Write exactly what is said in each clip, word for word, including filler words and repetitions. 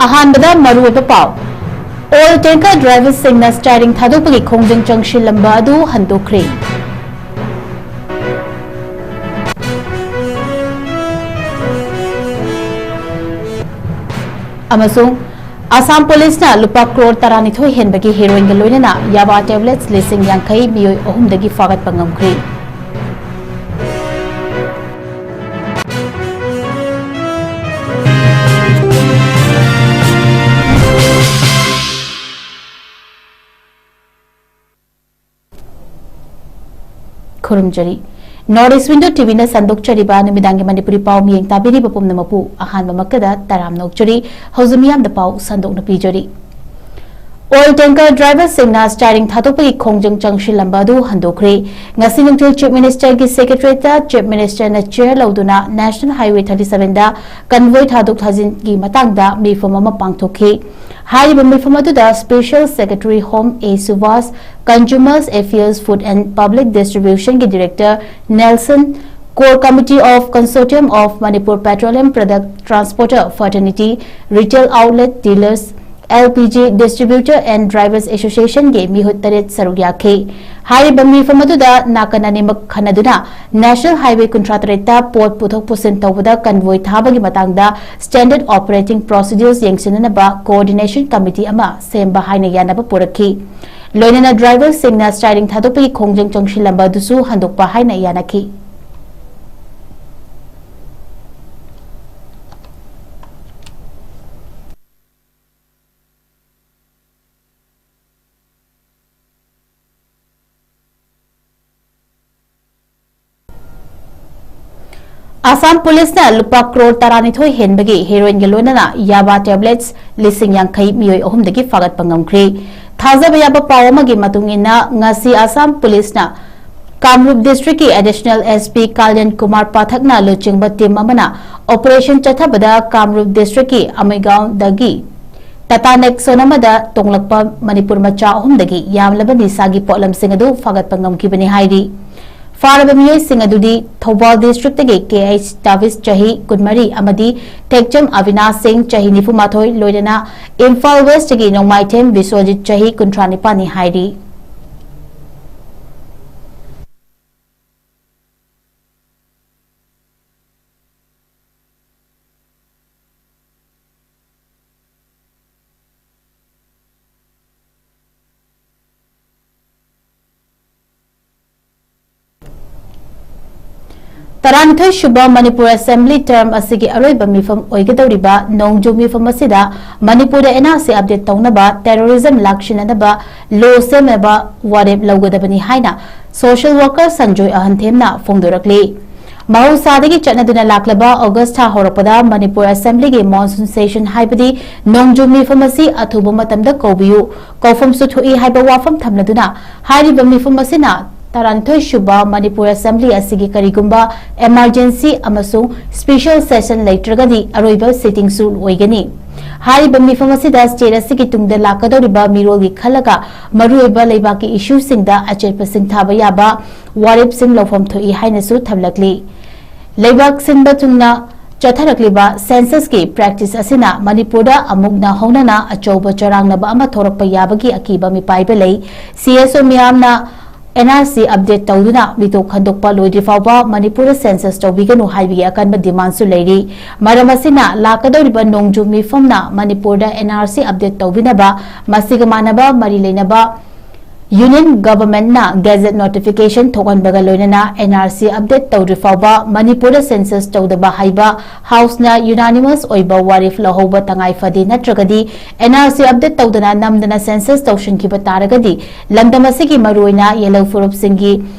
ꯑꯍꯥꯟꯕꯗ ꯃꯔꯨꯑꯣꯏꯕ ꯄꯥꯎ꯫ ꯑꯣꯏꯜ ꯇꯦꯡꯀꯔ ꯗ꯭ꯔꯥꯏꯚꯔꯁꯤꯡꯅ ꯁ꯭ꯇꯥꯏꯔꯤꯡ ꯊꯥꯗꯣꯛꯄꯒꯤ ꯈꯣꯡꯖꯪ ꯆꯪꯁꯤꯜꯂꯝꯕ ꯑꯗꯨ ꯍꯟꯗꯣꯛꯈ꯭ꯔꯦ꯫ ꯑꯃꯁꯨꯡ ꯑꯁꯥꯝ ꯄꯨꯂꯤꯁꯅ ꯂꯨꯄꯥ ꯀ꯭ꯔꯣꯔ ꯇꯔꯥꯅꯤꯊꯣꯏ ꯍꯦꯟꯕꯒꯤ ꯍꯦꯔꯣꯏꯟꯒ ꯂꯣꯏꯅꯅ ꯌꯥꯕꯥ ꯇꯦꯕ꯭ꯂꯦꯠꯁ ꯂꯤꯁꯤꯡ ꯌꯥꯡꯈꯩ ꯃꯤꯑꯣꯏ ꯑꯍꯨꯝꯗꯒꯤ ꯐꯥꯒꯠꯄ ꯉꯝꯈ꯭ꯔꯦ꯫ ꯈꯨꯔꯨꯝꯖꯔꯤ꯫ North East Window ꯇꯤꯚꯤꯅ ꯁꯟꯗꯣꯛꯆꯔꯤꯕ ꯅꯨꯃꯤꯗꯥꯡꯒꯤ ꯃꯅꯤꯄꯨꯔꯤ ꯄꯥꯎ ꯃꯤꯠꯌꯦꯡ ꯇꯥꯕꯤꯔꯤꯕ ꯄꯨꯝꯅꯃꯛꯄꯨ ꯑꯍꯥꯟꯕꯃꯛꯇꯗ ꯇꯔꯥꯝꯅ ꯑꯣꯛꯆꯔꯤ꯫ ꯍꯧꯖꯤꯛ ꯃꯤꯌꯥꯝꯗ ꯄꯥꯎ ꯁꯟꯗꯣꯛꯅ ꯄꯤꯖꯔꯤ꯫ ꯑꯣꯏꯜ ꯇꯦꯡꯀꯔ ꯗ꯭ꯔꯥꯏꯚꯔꯁꯤꯡꯅ ꯁ꯭ꯇꯥꯏꯔꯤꯡ ꯊꯥꯗꯣꯛꯄꯒꯤ ꯈꯣꯡꯖꯪ ꯆꯪꯁꯤꯜꯂꯝꯕ ꯑꯗꯨ ꯍꯟꯗꯣꯛꯈ꯭ꯔꯦ꯫ ꯉꯁꯤ ꯅꯨꯡꯊꯤꯜ ꯆꯤꯐ ꯃꯤꯅꯤꯁꯇꯔꯒꯤ ꯁꯦꯀ꯭ꯔꯦꯇꯔꯤꯌꯦꯠꯇ ꯆꯤꯐ ꯃꯤꯅꯤꯁꯇꯔꯅ ꯆꯦꯌꯔ ꯂꯧꯗꯨꯅ ꯅꯦꯁꯅꯦꯜ ꯍꯥꯏꯋꯦ ꯊꯥꯔꯇꯤ ꯁꯚꯦꯟꯗ ꯀꯟꯚꯣꯏ ꯊꯥꯗꯣꯛ ꯊꯥꯖꯤꯟꯒꯤ ꯃꯇꯥꯡꯗ ꯃꯤꯐꯝ ꯑꯃ ꯄꯥꯡꯊꯣꯛꯈꯤ꯫ ꯍꯥꯏꯔꯤꯕ ꯃꯤꯐꯝ ꯑꯗꯨꯗ special secretary home A Subhash, consumers affairs, food and public ꯗꯤꯁꯇ꯭ꯔꯤꯕ꯭ꯌꯨꯁꯟꯒꯤ director Nelson, Core Committee of Consortium of Manipur Petroleum Product Transporter Fraternity, Retail Outlet Dealers, L P G Distributor and Drivers Associationꯒꯤ ꯃꯤꯍꯨꯠ ꯇꯔꯦꯠ ꯁꯔꯨꯛ ꯌꯥꯈꯤ꯫ ꯍꯥꯏꯔꯤꯕ ꯃꯤꯐꯝ ꯑꯗꯨꯗ ꯅꯥꯀꯟ ꯑꯅꯤꯃꯛ ꯈꯟꯅꯗꯨꯅ ꯅꯦꯁꯅꯦꯜ ꯍꯥꯏꯋꯦ ꯀꯨꯟꯊ꯭ꯔꯥ ꯇꯔꯦꯠꯇ ꯄꯣꯠ ꯄꯨꯊꯣꯛ ꯄꯨꯁꯤꯟ ꯇꯧꯕꯗ ꯀꯟꯚꯣꯏ ꯊꯥꯕꯒꯤ ꯃꯇꯥꯡꯗ ꯁ꯭ꯇꯦꯟꯗꯔꯗ ꯑꯣꯄꯔꯦꯇꯤꯡ ꯄ꯭ꯔꯣꯁꯤꯗ꯭ꯌꯨꯔꯁ ꯌꯦꯡꯁꯤꯟꯅꯅꯕ ꯀꯣꯑꯣꯔꯗꯤꯅꯦꯁꯟ ꯀꯃꯤꯇꯤ ꯑꯃ ꯁꯦꯝꯕ ꯍꯥꯏꯅ ꯌꯥꯅꯕ ꯄꯨꯔꯛꯈꯤ꯫ ꯂꯣꯏꯅꯅ ꯗ꯭ꯔꯥꯏꯚꯔꯁꯤꯡꯅ ꯁ꯭ꯇꯥꯏꯔꯤꯡ ꯊꯥꯗꯣꯛꯄꯒꯤ ꯈꯣꯡꯖꯪ ꯆꯪꯁꯤꯜꯂꯝꯕ ꯑꯗꯨꯁꯨ ꯍꯟꯗꯣꯛꯄ ꯍꯥꯏꯅ ꯌꯥꯅꯈꯤ꯫ ꯑꯁꯥꯝ ꯄꯨꯂꯤꯁꯅ ꯂꯨꯄꯥ ꯀ꯭ꯔꯣꯔ ꯇꯔꯥꯅꯤꯊꯣꯏ ꯍꯦꯟꯕꯒꯤ ꯍꯦꯔꯣꯏꯟꯒ ꯂꯣꯏꯅꯅ ꯌꯥꯕꯥ ꯇꯦꯕ꯭ꯂꯦꯠꯁ ꯂꯤꯁꯤꯡ ꯌꯥꯡꯈꯩ ꯃꯤꯑꯣꯏ ꯑꯍꯨꯝꯗꯒꯤ ꯐꯥꯒꯠꯄ ꯉꯝꯈ꯭ꯔꯦ꯫ ꯊꯥꯖꯕ ꯌꯥꯕ ꯄꯥꯎ ꯑꯃꯒꯤ ꯃꯇꯨꯡ ꯏꯟꯅ, ꯉꯁꯤ ꯑꯁꯥꯝ ꯄꯨꯂꯤꯁꯅ ꯀꯥꯃꯔꯨꯞ ꯗꯤꯁꯇ꯭ꯔꯤꯛꯀꯤ ꯑꯦꯗꯤꯁꯅꯦꯜ ꯑꯦꯁ ꯄꯤ ꯀꯥꯂꯦꯟ ꯀꯨꯃꯥꯔ ꯄꯥꯊꯛꯅ ꯂꯨꯆꯤꯡꯕ ꯇꯤꯝ ꯑꯃꯅ ꯑꯣꯄꯔꯦꯁꯟ ꯆꯠꯊꯕꯗ ꯀꯥꯃꯔꯨꯞ ꯗꯤꯁꯇ꯭ꯔꯤꯛꯀꯤ ꯑꯃꯩꯒꯥꯎꯟꯗꯒꯤ ꯇꯥꯇꯥ ꯅꯦꯛꯁꯣꯟ ꯑꯃꯗ ꯇꯣꯡꯂꯛꯄ ꯃꯅꯤꯄꯨꯔ ꯃꯆꯥ ꯑꯍꯨꯝꯗꯒꯤ ꯌꯥꯝꯂꯕ ꯅꯤꯁꯥꯒꯤ ꯄꯣꯠꯂꯝꯁꯤꯡ ꯑꯗꯨ ꯐꯥꯒꯠꯄ ꯉꯝꯈꯤꯕꯅꯤ ꯍꯥꯏꯔꯤ꯫ ꯐꯥꯔꯕ ꯃꯤꯑꯣꯏꯁꯤꯡ ꯑꯗꯨꯗꯤ ꯊꯧꯕꯥꯜ ꯗꯤꯁꯇ꯭ꯔꯤꯛꯇꯒꯤ ꯀꯦ ꯑꯩꯆ ꯗꯥꯕꯤꯁ ꯆꯍꯤ ꯀꯨꯟꯃꯔꯤ ꯑꯃꯗꯤ ꯊꯦꯛꯆꯝ ꯑꯕꯤꯅꯥꯁ ꯁꯤꯡ ꯆꯍꯤ ꯅꯤꯐꯨꯃꯥꯊꯣꯏ, ꯂꯣꯏꯅꯅ ꯏꯝꯐꯥꯜ ꯋꯦꯁꯇꯒꯤ ꯅꯣꯡꯃꯥꯏꯊꯦꯝ ꯕꯤꯁ꯭ꯋꯖꯤꯠ ꯆꯍꯤ ꯀꯨꯟꯊ꯭ꯔꯥ ꯅꯤꯄꯥꯟꯅꯤ ꯍꯥꯏꯔꯤ꯫ ꯇꯔꯥꯅꯤꯊꯣꯏ ꯁꯨꯕ ꯃꯅꯤꯄꯨꯔ ꯑꯦꯁꯦꯝꯕ꯭ꯂꯤ ꯇꯔꯝ ꯑꯁꯤꯒꯤ ꯑꯔꯣꯏꯕ ꯃꯤꯐꯝ ꯑꯣꯏꯒꯗꯧꯔꯤꯕ ꯅꯣꯡꯖꯨ ꯃꯤꯐꯝ ꯑꯁꯤꯗ ꯃꯅꯤꯄꯨꯔꯗ ꯑꯦꯟ ꯑꯥꯔ ꯁꯤ ꯑꯞꯗꯦꯠ ꯇꯧꯅꯕ, ꯇꯦꯔꯣꯔꯤꯖꯝ ꯂꯥꯛꯁꯤꯟꯅꯅꯕ ꯂꯣ ꯁꯦꯝꯅꯕ ꯋꯥꯔꯦꯞ ꯂꯧꯒꯗꯕꯅꯤ ꯍꯥꯏꯅ ꯁꯣꯁꯤꯌꯦꯜ ꯋꯥꯔꯀꯔ ꯁꯟꯖꯣꯏ ꯑꯍꯟꯊꯦꯝꯅ ꯐꯣꯡꯗꯣꯔꯛꯂꯤ꯫ ꯃꯍꯧꯁꯥꯗꯒꯤ ꯆꯠꯅꯗꯨꯅ ꯂꯥꯛꯂꯕ ꯑꯣꯒꯁ ꯊꯥ ꯍꯧꯔꯛꯄꯗ ꯃꯅꯤꯄꯨꯔ ꯑꯦꯁꯦꯝꯕ꯭ꯂꯤꯒꯤ ꯃꯣꯟꯁꯨꯟ ꯁꯦꯁꯟ ꯍꯥꯏꯕꯗꯤ ꯅꯣꯡꯖꯨ ꯃꯤꯐꯝ ꯑꯁꯤ ꯑꯊꯨꯕ ꯃꯇꯝꯗ ꯀꯧꯕꯤꯌꯨ, ꯀꯧꯐꯝꯁꯨ ꯊꯣꯛꯏ ꯍꯥꯏꯕ ꯋꯥꯐꯝ ꯊꯝꯂꯗꯨꯅ ꯍꯥꯏꯔꯤꯕ ꯃꯤꯐꯝ ꯑꯁꯤꯅ ꯇꯔꯥꯅꯤꯊꯣꯏ ꯁꯨꯕ ꯃꯅꯤꯄꯨꯔ ꯑꯦꯁꯦꯝꯕ꯭ꯂꯤ ꯑꯁꯤꯒꯤ ꯀꯔꯤꯒꯨꯝꯕ ꯏꯃꯥꯔꯖꯦꯟꯁꯤ ꯑꯃꯁꯨꯡ ꯁ꯭ꯄꯦꯁꯤꯌꯦꯜ ꯁꯦꯁꯟ ꯂꯩꯇ꯭ꯔꯒꯗꯤ ꯑꯔꯣꯏꯕ ꯁꯤꯇꯤꯡꯁꯨ ꯑꯣꯏꯒꯅꯤ꯫ ꯍꯥꯏꯔꯤꯕ ꯃꯤꯐꯝ ꯑꯁꯤꯗ ꯁ꯭ꯇꯦꯠ ꯑꯁꯤꯒꯤ ꯇꯨꯡꯗ ꯂꯥꯛꯀꯗꯧꯔꯤꯕ ꯃꯤꯔꯣꯜꯒꯤ ꯈꯜꯂꯒ ꯃꯔꯨꯑꯣꯏꯕ ꯂꯩꯕꯥꯛꯀꯤ ꯏꯁꯨꯁꯤꯡꯗ ꯑꯆꯦꯠꯄ ꯁꯤꯡꯊꯥꯕ ꯌꯥꯕ ꯋꯥꯔꯦꯞꯁꯤꯡ ꯂꯧꯐꯝ ꯊꯣꯛꯏ ꯍꯥꯏꯅꯁꯨ ꯊꯝꯂꯛꯂꯤ꯫ ꯂꯩꯕꯥꯛ ꯁꯤꯟꯕ ꯊꯨꯡꯅ ꯆꯠꯊꯔꯛꯂꯤꯕ ꯁꯦꯟꯁꯁꯀꯤ ꯄ꯭ꯔꯦꯛꯇꯤꯁ ꯑꯁꯤꯅ ꯃꯅꯤꯄꯨꯔꯗ ꯑꯃꯨꯛ ꯅꯧꯍꯧꯅꯅ ꯑꯆꯧꯕ ꯆꯔꯥꯡꯅꯕ ꯑꯃ ꯊꯣꯔꯛꯄ ꯌꯥꯕꯒꯤ ꯑꯀꯤꯕ ꯃꯤꯄꯥꯏꯕ ꯂꯩ꯫ ꯁꯤ ꯑꯦꯁ ꯑꯣ ꯃꯤꯌꯥꯝꯅ ꯑꯦꯟ ꯑꯥꯔ ꯁꯤ ꯑꯞꯗꯦꯠ ꯇꯧꯗꯨꯅ ꯃꯤꯇꯣꯞ ꯈꯟꯗꯣꯛꯄ ꯂꯣꯏꯗ꯭ꯔꯤ ꯐꯥꯎꯕ ꯃꯅꯤꯄꯨꯔꯗ ꯁꯦꯟꯁꯁ ꯇꯧꯕꯤꯒꯅꯨ ꯍꯥꯏꯕꯒꯤ ꯑꯀꯟꯕ ꯗꯤꯃꯥꯟꯁꯨ ꯂꯩꯔꯤ꯫ ꯃꯔꯝ ꯑꯁꯤꯅ ꯂꯥꯛꯀꯗꯧꯔꯤꯕ ꯅꯣꯡꯖꯨ ꯃꯤꯐꯝꯅ ꯃꯅꯤꯄꯨꯔꯗ ꯑꯦꯟ ꯑꯥꯔ ꯁꯤ ꯑꯞꯗꯦꯠ ꯇꯧꯕꯤꯅꯕ ꯃꯁꯤꯒ ꯃꯥꯟꯅꯕ ꯃꯔꯤ ꯂꯩꯅꯕ ꯌꯨꯅꯤꯌꯟ ꯒꯚꯔꯟꯃꯦꯟꯠꯅ ꯒꯦꯖꯦꯠ ꯅꯣꯇꯤꯐꯤꯀꯦꯁꯟ ꯊꯣꯛꯍꯟꯕꯒ ꯂꯣꯏꯅꯅ ꯑꯦꯟ ꯑꯥꯔ ꯁꯤ ꯑꯞꯗꯦꯠ ꯇꯧꯗ꯭ꯔꯤ ꯐꯥꯎꯕ ꯃꯅꯤꯄꯨꯔꯗ ꯁꯦꯟꯁꯁ ꯇꯧꯗꯕ ꯍꯥꯏꯕ ꯍꯥꯎꯁꯅ ꯌꯨꯅꯥꯅꯤꯃꯁ ꯑꯣꯏꯕ ꯋꯥꯔꯦꯞ ꯂꯧꯍꯧꯕ ꯇꯉꯥꯏ ꯐꯗꯦ, ꯅꯠꯇ꯭ꯔꯒꯗꯤ ꯑꯦꯟ ꯑꯥꯔ ꯁꯤ ꯑꯞꯗꯦꯠ ꯇꯧꯗꯅ ꯅꯝꯗꯅ ꯁꯦꯟꯁꯁ ꯇꯧꯁꯤꯟꯈꯤꯕ ꯇꯥꯔꯒꯗꯤ ꯂꯝꯗꯝ ꯑꯁꯤꯒꯤ ꯃꯔꯨꯑꯣꯏꯅ ꯌꯦꯜꯍꯧ ꯐꯨꯔꯨꯞꯁꯤꯡꯒꯤ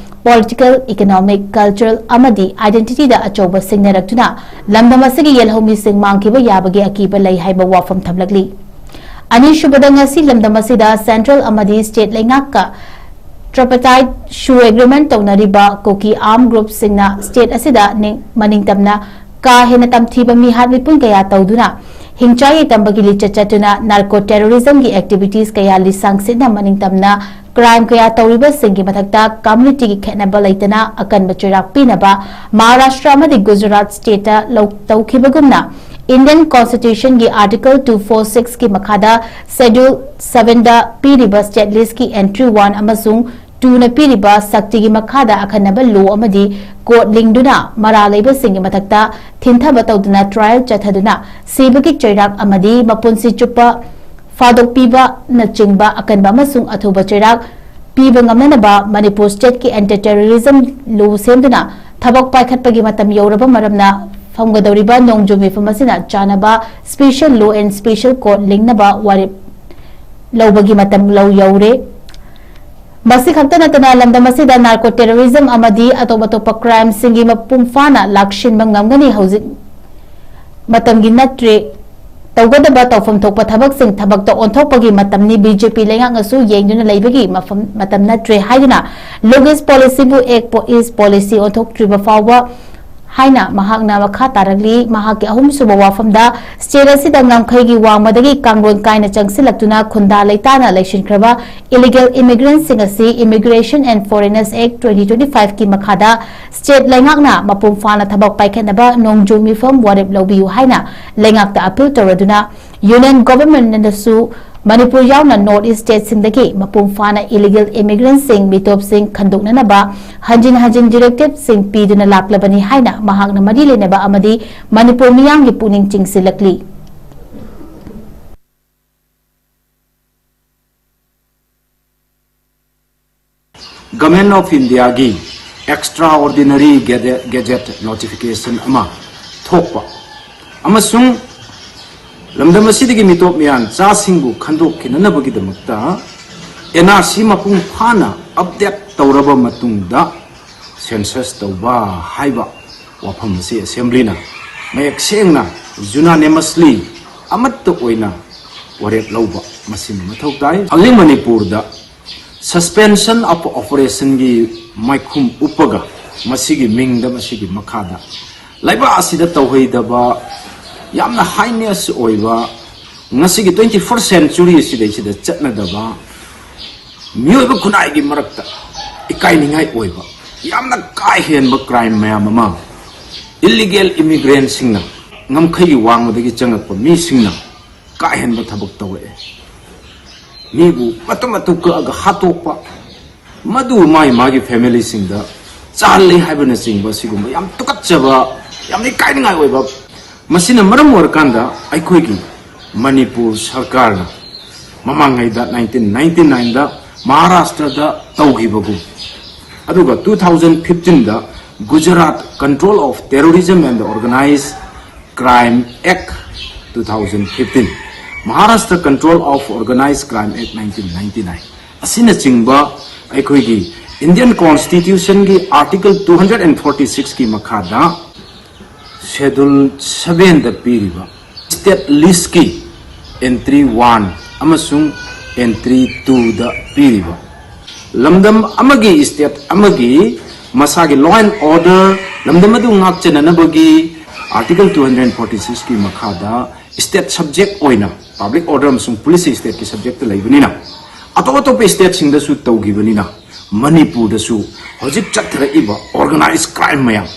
ꯄꯣꯂꯤꯇꯤꯀꯦꯜ, ꯏꯀꯣꯅꯣꯃꯤꯛ, ꯀꯜꯆꯔꯦꯜ ꯑꯃꯗꯤ ꯑꯥꯏꯗꯦꯟꯇꯤꯇꯤꯗ ꯑꯆꯧꯕ ꯁꯤꯡꯅꯔꯛꯇꯨꯅ ꯂꯝꯗꯝ ꯑꯁꯤꯒꯤ ꯌꯦꯜꯍꯧꯃꯤꯁꯤꯡ ꯃꯥꯡꯈꯤꯕ ꯌꯥꯕꯒꯤ ꯑꯀꯤꯕ ꯂꯩ ꯍꯥꯏꯕ ꯋꯥꯐꯝ ꯊꯝꯂꯛꯂꯤ꯫ ꯑꯅꯤꯁꯨꯕꯗ, ꯉꯁꯤ ꯂꯝꯗꯝ ꯑꯁꯤꯗ ꯁꯦꯟꯇ꯭ꯔꯦꯜ ꯑꯃꯗꯤ ꯁ꯭ꯇꯦꯠ ꯂꯩꯉꯥꯛꯀ ꯇ꯭ꯔꯥꯏꯄꯥꯔꯇꯥꯏꯠ ꯁꯨ ꯑꯦꯒ꯭ꯔꯤꯃꯦꯟꯠ ꯇꯧꯅꯔꯤꯕ ꯀꯨꯀꯤ ꯑꯥꯔꯝ ꯒ꯭ꯔꯨꯞꯁꯤꯡꯅ ꯁ꯭ꯇꯦꯠ ꯑꯁꯤꯗ ꯅꯤꯡ-, ꯃꯅꯤꯡꯇꯝꯅ ꯀꯥ ꯍꯦꯟꯅ ꯇꯝꯊꯤꯕ ꯃꯤꯍꯥꯠ ꯃꯤꯄꯨꯟ ꯀꯌꯥ ꯇꯧꯗꯨꯅ ꯍꯤꯡꯆꯥꯏ ꯌꯥꯏꯇꯝꯕꯒꯤ ꯂꯤꯆꯠ ꯆꯠꯇꯨꯅ narco terrorism ꯒꯤ activities ꯀꯌꯥ ꯂꯤꯁꯥꯡ ꯁꯤꯠꯅ ꯃꯅꯤꯡ ꯇꯝꯅ crime ꯀꯌꯥ ꯇꯧꯔꯤꯕꯁꯤꯡꯒꯤ ꯃꯊꯛꯇ community ꯒꯤ ꯈꯦꯠꯅꯕ ꯂꯩꯇꯅ ꯑꯀꯟꯕ ꯆꯩꯔꯥꯛ ꯄꯤꯅꯕ ꯃꯍꯥꯔꯥꯁꯇ꯭ꯔ ꯑꯃꯗꯤ ꯒꯨꯖꯔꯥꯠ state ꯇ ꯂꯧ-, ꯇꯧꯈꯤꯕꯒꯨꯝꯅ Indian Constitution ꯒꯤ Article two four six ꯀꯤ ꯃꯈꯥꯗ Schedule seven ꯗ ꯄꯤꯔꯤꯕ state list ꯀꯤ entry one ꯑꯃꯁꯨꯡ two ꯅ ꯄꯤꯔꯤꯕ ꯁꯛꯇꯤꯒꯤ ꯃꯈꯥꯗ ꯑꯈꯟꯅꯕ law ꯑꯃꯗꯤ court ꯂꯤꯡꯗꯨꯅ ꯃꯔꯥꯜ ꯂꯩꯕꯁꯤꯡꯒꯤ ꯃꯊꯛꯇ ꯊꯤꯟꯊꯕ ꯇꯧꯗꯨꯅ trial ꯆꯠꯊꯗꯨꯅ ꯁꯤꯕꯒꯤ ꯆꯩꯔꯥꯛ ꯑꯃꯗꯤ ꯃꯄꯨꯟꯁꯤ ꯆꯨꯞꯄ ꯐꯥꯗꯣꯛꯄꯤꯕꯅꯆꯤꯡꯕ ꯑꯀꯟꯕ ꯑꯃꯁꯨꯡ ꯑꯊꯨꯕ ꯆꯩꯔꯥꯛ ꯄꯤꯕ ꯉꯝꯅꯅꯕ ꯃꯅꯤꯄꯨꯔ state ꯀꯤ anti terrorism law ꯁꯦꯝꯗꯨꯅ ꯊꯕꯛ ꯄꯥꯏꯈꯠꯄꯒꯤ ꯃꯇꯝ ꯌꯧꯔꯕ ꯃꯔꯝꯅ ꯐꯝꯒꯗꯧꯔꯤꯕ ꯅꯣꯡꯖꯨ ꯃꯤꯐꯝ ꯑꯁꯤꯅ ꯆꯥꯅꯕ special law and special court ꯂꯤꯡꯅꯕ ꯋꯥꯔꯦꯞ ꯂꯧꯕꯒꯤ ꯃꯇꯝ ꯂꯧ ꯌꯧꯔꯦ꯫ ꯃꯁꯤ ꯈꯛꯇ ꯅꯠꯇꯅ ꯂꯝꯗꯝ ꯑꯁꯤꯗ narco terrorism ꯑꯃꯗꯤ ꯑꯇꯣꯞ ꯑꯇꯣꯞꯄ crime ꯁꯤꯡꯒꯤ ꯃꯄꯨꯡ ꯐꯥꯅ ꯂꯥꯛꯁꯤꯟꯕ ꯉꯝꯒꯅꯤ꯫ ꯍꯧꯖꯤꯛ ꯃꯇꯝꯒꯤ ꯅꯠꯇ꯭ꯔꯦ, ꯇꯧꯒꯗꯕ ꯇꯧꯐꯝ ꯊꯣꯛꯄ ꯊꯕꯛꯁꯤꯡ ꯊꯕꯛꯇ ꯑꯣꯟꯊꯣꯛꯄꯒꯤ ꯃꯇꯝꯅꯤ꯫ B J P ꯂꯩꯉꯥꯛꯅꯁꯨ ꯌꯦꯡꯗꯨꯅ ꯂꯩꯕꯒꯤ ꯃꯐꯝ, ꯃꯇꯝ ꯅꯠꯇ꯭ꯔꯦ ꯍꯥꯏꯗꯨꯅ Look East policy ꯕꯨ Act East policy ꯑꯣꯟꯊꯣꯛꯇ꯭ꯔꯤꯕ ꯐꯥꯎꯕ ꯍꯥꯏꯅ ꯃꯍꯥꯛꯅ ꯃꯈꯥ ꯇꯥꯔꯛꯂꯤ꯫ ꯃꯍꯥꯛꯀꯤ ꯑꯍꯨꯝꯁꯨꯕ ꯋꯥꯐꯝꯗ state ꯑꯁꯤꯗ ꯉꯝꯈꯩꯒꯤ ꯋꯥꯡꯃꯗꯒꯤ ꯀꯥꯡꯂꯣꯟ ꯀꯥꯏꯅ ꯆꯪꯁꯤꯜꯂꯛꯇꯨꯅ ꯈꯨꯟꯗꯥ ꯂꯩꯇꯥꯅ ꯂꯩꯁꯤꯟꯈ꯭ꯔꯕ illegal immigrant ꯁꯤꯡ ꯑꯁꯤ Immigration and Foreigners Act twenty twenty-five ꯀꯤ ꯃꯈꯥꯗ state ꯂꯩꯉꯥꯛꯅ ꯃꯄꯨꯡ ꯐꯥꯅ ꯊꯕꯛ ꯄꯥꯏꯈꯠꯅꯕ ꯅꯣꯡꯖꯨ ꯃꯤꯐꯝ ꯋꯥꯔꯦꯞ ꯂꯧꯕꯤꯌꯨ ꯍꯥꯏꯅ ꯂꯩꯉꯥꯛꯇ appeal ꯇꯧꯔꯗꯨꯅ Union Government ꯅꯁꯨ ꯃꯅꯤꯄꯨꯔ ꯌꯥꯎꯅ North East state ꯁꯤꯡꯗꯒꯤ ꯃꯄꯨꯡ ꯐꯥꯅ illegal immigrant ꯁꯤꯡ, ꯃꯤꯇꯣꯞꯁꯤꯡ ꯈꯟꯗꯣꯛꯅꯅꯕ ꯍꯟꯖꯤꯟ ꯍꯟꯖꯤꯟ directive ꯁꯤꯡ ꯄꯤꯗꯨꯅ ꯂꯥꯛꯂꯕꯅꯤ ꯍꯥꯏꯅ ꯃꯍꯥꯛꯅ ꯃꯔꯤ ꯂꯩꯅꯕ ꯑꯃꯗꯤ ꯃꯅꯤꯄꯨꯔ ꯃꯤꯌꯥꯝꯒꯤ ꯄꯨꯛꯅꯤꯡ ꯆꯤꯡꯁꯤꯜꯂꯛꯂꯤ꯫ Government of India ꯒꯤ extraordinary gazette, gazette notification ꯑꯃ ꯊꯣꯛꯄ ꯑꯃꯁꯨꯡ ꯂꯝꯗꯝ ꯑꯁꯤꯗꯒꯤ ꯃꯤꯇꯣꯞ ꯃꯤꯌꯥꯟ ꯆꯥꯁꯤꯡꯕꯨ ꯈꯟꯗꯣꯛꯈꯤꯅꯅꯕꯒꯤꯗꯃꯛꯇ N R C ꯃꯄꯨꯡ ꯐꯥꯅ update ꯇꯧꯔꯕ ꯃꯇꯨꯡꯗ census ꯇꯧꯕ ꯍꯥꯏꯕ ꯋꯥꯐꯝ ꯑꯁꯤ assembly ꯅ ꯃꯌꯦꯛ ꯁꯦꯡꯅ unanimously ꯑꯃꯠꯇ ꯑꯣꯏꯅ ꯋꯥꯔꯦꯞ ꯂꯧꯕ ꯃꯁꯤꯃ ꯃꯊꯧ ꯇꯥꯏ꯫ ꯍꯧꯖꯤꯛ ꯃꯅꯤꯄꯨꯔꯗ suspension of operation ꯒꯤ ꯃꯥꯏꯈꯨꯝ ꯎꯞꯄꯒ ꯃꯁꯤꯒꯤ ꯃꯤꯡꯗ, ꯃꯁꯤꯒꯤ ꯃꯈꯥꯗ ꯂꯩꯕꯥꯛ ꯑꯁꯤꯗ ꯇꯧꯍꯩꯗꯕ ꯌꯥꯝꯅ ꯍꯥꯏꯅꯦꯁ ꯑꯣꯏꯕ, ꯉꯁꯤꯒꯤ ꯇ꯭ꯋꯦꯟꯇꯤ ꯐꯥꯔꯁ ꯁꯦꯟꯆꯨꯔꯤ ꯑꯁꯤꯗꯩꯁꯤꯗ ꯆꯠꯅꯗꯕ, ꯃꯤꯑꯣꯏꯕ ꯈꯨꯟꯅꯥꯏꯒꯤ ꯃꯔꯛꯇ ꯏꯀꯥꯏꯅꯤꯡꯉꯥꯏ ꯑꯣꯏꯕ, ꯌꯥꯝꯅ ꯀꯥ ꯍꯦꯟꯕ ꯀ꯭ꯔꯥꯏꯝ ꯃꯌꯥꯝ ꯑꯃ ꯏꯂꯤꯒꯦꯜ ꯏꯃꯤꯒ꯭ꯔꯦꯟꯁꯤꯡꯅ, ꯉꯝꯈꯩꯒꯤ ꯋꯥꯡꯃꯗꯒꯤ ꯆꯪꯉꯛꯄ ꯃꯤꯁꯤꯡꯅ ꯀꯥ ꯍꯦꯟꯕ ꯊꯕꯛ ꯇꯧꯔꯛꯑꯦ꯫ ꯃꯤꯕꯨ ꯃꯇꯨꯝ ꯃꯇꯨꯝ ꯀꯛꯑꯒ ꯍꯥꯠꯇꯣꯛꯄ, ꯃꯗꯨ ꯃꯥꯒꯤ ꯃꯥꯒꯤ ꯐꯦꯃꯤꯂꯤꯁꯤꯡꯗ ꯆꯥꯍꯜꯂꯤ ꯍꯥꯏꯕꯅꯆꯤꯡꯕ ꯁꯤꯒꯨꯝꯕ ꯌꯥꯝ ꯇꯨꯀꯠꯆꯕ, ꯌꯥꯝꯅ ꯏꯀꯥꯏꯅꯤꯡꯉꯥꯏ ꯑꯣꯏꯕ꯫ ꯃꯁꯤꯅ ꯃꯔꯝ ꯑꯣꯏꯔꯀꯥꯟꯗ ꯑꯩꯈꯣꯏꯒꯤ ꯃꯅꯤꯄꯨꯔ ꯁꯔꯀꯥꯔꯅ ꯃꯃꯥꯡꯉꯩꯗ ꯅꯥꯏꯟꯇꯤꯟ ꯅꯥꯏꯟꯇꯤ ꯅꯥꯏꯟꯗ ꯃꯍꯥꯔꯥꯁꯇ꯭ꯔꯗ ꯇꯧꯈꯤꯕꯒꯨꯝ, ꯑꯗꯨꯒ ꯇꯨ ꯊꯥꯎꯖꯟ ꯐꯤꯐꯇꯤꯟꯗ Gujarat Control of Terrorism and Organized Crime Act two thousand fifteen, Maharashtra Control of Organized Crime Act nineteen ninety nine ꯑꯁꯤꯅꯆꯤꯡꯕ ꯑꯩꯈꯣꯏꯒꯤ ꯏꯟꯗꯤꯌꯟ ꯀꯣꯟꯁꯇꯤꯇ꯭ꯌꯨꯁꯟꯒꯤ article two hundred and forty ꯁꯤꯛꯁꯀꯤ ꯃꯈꯥꯗ ꯁꯦꯗꯨꯜ ꯁꯚꯦꯟꯗ ꯄꯤꯔꯤꯕ ꯁ꯭ꯇꯦꯠ ꯂꯤꯁꯀꯤ ꯑꯦꯟꯇ꯭ꯔꯤ ꯋꯥꯟ ꯑꯃꯁꯨꯡ ꯑꯦꯟꯇ꯭ꯔꯤ ꯇꯨꯗ ꯄꯤꯔꯤꯕ ꯂꯝꯗꯝ ꯑꯃꯒꯤ, ꯁ꯭ꯇꯦꯠ ꯑꯃꯒꯤ ꯃꯁꯥꯒꯤ law and order, ꯂꯝꯗꯝ ꯑꯗꯨ ꯉꯥꯛꯆꯅꯅꯕꯒꯤ ꯑꯥꯔꯇꯤꯀꯜ ꯇꯨ ꯍꯟꯗ꯭ꯔꯦꯠ ꯐꯣꯔꯇꯤ ꯁꯤꯛꯁꯀꯤ ꯃꯈꯥꯗ ꯁ꯭ꯇꯦꯠ ꯁꯕꯖꯦꯛ ꯑꯣꯏꯅ ꯄꯕ꯭ꯂꯤꯛ ꯑꯣꯔꯗꯔ ꯑꯃꯁꯨꯡ ꯄꯨꯂꯤꯁꯁꯤ ꯁ꯭ꯇꯦꯠꯀꯤ ꯁꯕꯖꯦꯛꯇ ꯂꯩꯕꯅꯤꯅ, ꯑꯇꯣꯞ ꯑꯇꯣꯞꯄ ꯁ꯭ꯇꯦꯠꯁꯤꯡꯗꯁꯨ ꯇꯧꯈꯤꯕꯅꯤꯅ, ꯃꯅꯤꯄꯨꯔꯗꯁꯨ ꯍꯧꯖꯤꯛ ꯆꯠꯊꯔꯛꯏꯕ ꯑꯣꯔꯒꯅꯥꯏꯖ ꯀ꯭ꯔꯥꯏꯝ ꯃꯌꯥꯝ,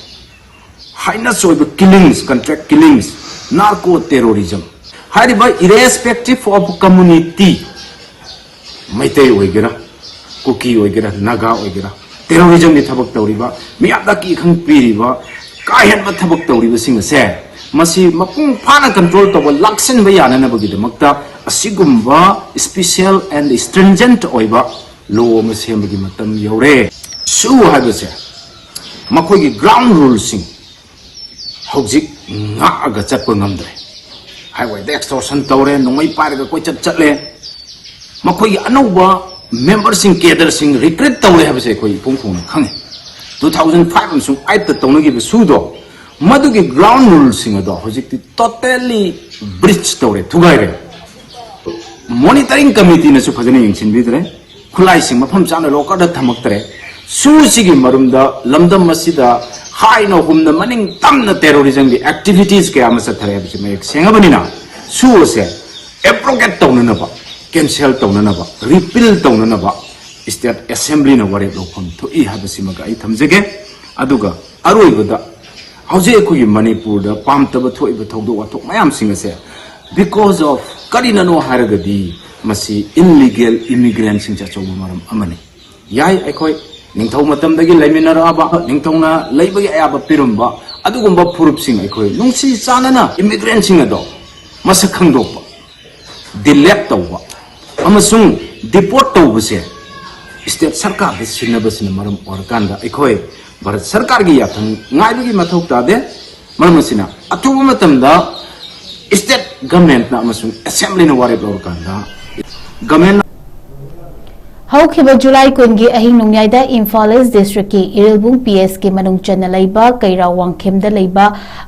ꯍꯥꯏꯅꯁ ꯑꯣꯏꯕ ꯀꯤꯂꯤꯡꯁ, ꯀꯟꯇ꯭ꯔꯦꯛ ꯀꯤꯂꯤꯡꯁ, ꯅꯥꯔꯀꯣ ꯇꯦꯔꯣꯔꯤꯖꯝ ꯍꯥꯏꯔꯤꯕ, irrespective of community, ꯃꯩꯇꯩ ꯑꯣꯏꯒꯦꯔꯥ, ꯀꯨꯀꯤ ꯑꯣꯏꯒꯦꯔꯥ, ꯅꯥꯒꯥ ꯑꯣꯏꯒꯦꯔꯥ, ꯇꯦꯔꯣꯔꯤꯖꯝꯒꯤ ꯊꯕꯛ ꯇꯧꯔꯤꯕ, ꯃꯤꯌꯥꯝꯗ ꯑꯀꯤ ꯑꯈꯪ ꯄꯤꯔꯤꯕ, ꯀꯥ ꯍꯦꯟꯕ ꯊꯕꯛ ꯇꯧꯔꯤꯕꯁꯤꯡ ꯑꯁꯦ, ꯃꯁꯤ ꯃꯄꯨꯡ ꯐꯥꯅ ꯀꯟꯇ꯭ꯔꯣꯜ ꯇꯧꯕ, ꯂꯥꯛꯁꯤꯟꯕ ꯌꯥꯅꯅꯕꯒꯤꯗꯃꯛꯇ ꯑꯁꯤꯒꯨꯝꯕ special and stringent ꯑꯣꯏꯕ ꯂꯣ ꯑꯃ ꯁꯦꯝꯕꯒꯤ ꯃꯇꯝ ꯌꯧꯔꯦ꯫ ꯁꯨ ꯍꯥꯏꯕꯁꯦ ꯃꯈꯣꯏꯒꯤ ꯒ꯭ꯔꯥꯎꯟ ꯔꯨꯜꯁꯤꯡ ꯍꯧꯖꯤꯛ ꯉꯥꯛꯑꯒ ꯆꯠꯄ ꯉꯝꯗ꯭ꯔꯦ꯫ ꯍꯥꯏꯋꯦꯗ ꯑꯦꯛꯁꯇꯣꯔꯁꯟ ꯇꯧꯔꯦ, ꯅꯣꯡꯃꯩ ꯄꯥꯏꯔꯒ ꯀꯣꯏꯆꯠ ꯆꯠꯂꯦ꯫ ꯃꯈꯣꯏꯒꯤ ꯑꯅꯧꯕ ꯃꯦꯝꯕꯔꯁꯤꯡ, ꯀꯦꯗꯔꯁꯤꯡ ꯔꯤꯀ꯭ꯔꯨꯠ ꯇꯧꯔꯦ ꯍꯥꯏꯕꯁꯦ ꯑꯩꯈꯣꯏ ꯏꯄꯨꯡ ꯈꯣꯡꯅ ꯈꯪꯉꯤ꯫ ꯇꯨ ꯊꯥꯎꯖꯟ ꯐꯥꯏꯚ ꯑꯃꯁꯨꯡ ꯑꯩꯠꯇ ꯇꯧꯅꯈꯤꯕ ꯁꯨꯗꯣ, ꯃꯗꯨꯒꯤ ꯒ꯭ꯔꯥꯎꯟ ꯔꯨꯜꯁꯤꯡ ꯑꯗꯣ ꯍꯧꯖꯤꯛꯇꯤ ꯇꯣꯇꯦꯜꯂꯤ ꯕ꯭ꯔꯤꯆ ꯇꯧꯔꯦ, ꯊꯨꯒꯥꯏꯔꯦ꯫ ꯃꯣꯅꯤꯇꯔꯤꯡ ꯀꯃꯤꯇꯤꯅꯁꯨ ꯐꯖꯅ ꯌꯦꯡꯁꯤꯟꯕꯤꯗ꯭ꯔꯦ, ꯈꯨꯠꯂꯥꯏꯁꯤꯡ ꯃꯐꯝ ꯆꯥꯅ ꯂꯣꯀꯔꯗ ꯊꯝꯃꯛꯇ꯭ꯔꯦ꯫ ꯁꯨꯁꯤꯒꯤ ꯃꯔꯨꯝꯗ ꯂꯝꯗꯝ ꯑꯁꯤꯗ ꯍꯥꯏꯅ ꯍꯨꯝꯅ ꯃꯅꯤꯡ ꯇꯝꯅ terrorism ꯒꯤ activities ꯀꯌꯥ ꯑꯃ ꯆꯠꯊꯔꯦ ꯍꯥꯏꯕꯁꯤ ꯃꯌꯦꯛ ꯁꯦꯡꯉꯕꯅꯤꯅ, ꯁꯨ ꯑꯁꯦ abrogate ꯇꯧꯅꯅꯕ, cancel ꯇꯧꯅꯅꯕ, repeal ꯇꯧꯅꯅꯕ state assembly ꯅ ꯋꯥꯔꯦꯞ ꯂꯧꯐꯝ ꯊꯣꯛꯏ ꯍꯥꯏꯕꯁꯤꯃꯒ ꯑꯩ ꯊꯝꯖꯒꯦ꯫ ꯑꯗꯨꯒ ꯑꯔꯣꯏꯕꯗ, ꯍꯧꯖꯤꯛ ꯑꯩꯈꯣꯏꯒꯤ ꯃꯅꯤꯄꯨꯔꯗ ꯄꯥꯝꯇꯕ ꯊꯣꯛꯏꯕ ꯊꯧꯗꯣꯛ ꯋꯥꯊꯣꯛ ꯃꯌꯥꯝꯁꯤꯡ ꯑꯁꯦ because of ꯀꯔꯤꯅꯅꯣ ꯍꯥꯏꯔꯒꯗꯤ, ꯃꯁꯤ illegal immigrant ꯁꯤꯡꯁꯦ ꯑꯆꯧꯕ ꯃꯔꯝ ꯑꯃꯅꯤ꯫ ꯌꯥꯏ, ꯑꯩꯈꯣꯏ ꯅꯤꯡꯊꯧ ꯃꯇꯝꯗꯒꯤ ꯂꯩꯃꯤꯟꯅꯔꯛꯑꯕ, ꯅꯤꯡꯊꯧꯅ ꯂꯩꯕꯒꯤ ꯑꯌꯥꯕ ꯄꯤꯔꯝꯕ ꯑꯗꯨꯒꯨꯝꯕ ꯐꯨꯔꯨꯞꯁꯤꯡ, ꯑꯩꯈꯣꯏ ꯅꯨꯡꯁꯤ ꯆꯥꯟꯅꯅ immigrant ꯁꯤꯡ ꯑꯗꯣ ꯃꯁꯛ ꯈꯪꯗꯣꯛꯄ, delete ꯇꯧꯕ ꯑꯃꯁꯨꯡ deport ꯇꯧꯕꯁꯦ state ꯁꯔꯀꯥꯔꯗ ꯁꯤꯟꯅꯕꯁꯤꯅ ꯃꯔꯝ ꯑꯣꯏꯔꯀꯥꯟꯗ, ꯑꯩꯈꯣꯏ ꯚꯥꯔꯠ ꯁꯔꯀꯥꯔꯒꯤ ꯌꯥꯊꯪ ꯉꯥꯏꯕꯒꯤ ꯃꯊꯧ ꯇꯥꯗꯦ꯫ ꯃꯔꯝ ꯑꯁꯤꯅ, ꯑꯊꯨꯕ ꯃꯇꯝꯗ state government ꯅ ꯑꯃꯁꯨꯡ assembly ꯅ ꯋꯥꯔꯦꯞ ꯂꯧꯔꯀꯥꯟꯗ, government ꯅ ꯍꯧꯈꯤꯕ ꯖꯨꯂꯥꯏ ꯀꯨꯟꯒꯤ ꯑꯍꯤꯡ ꯅꯣꯡꯌꯥꯏꯗ ꯏꯝꯐꯥꯜ ꯏꯁ ꯗꯤꯁꯇ꯭ꯔꯤꯛꯀꯤ ꯏꯔꯤꯜꯕꯨꯡ ꯄꯤ ꯑꯦꯁ ꯀꯤ ꯃꯅꯨꯡ ꯆꯟꯅ ꯂꯩꯕ ꯀꯩꯔꯥꯎ ꯋꯥꯡꯈꯦꯝꯗ ꯂꯩꯕ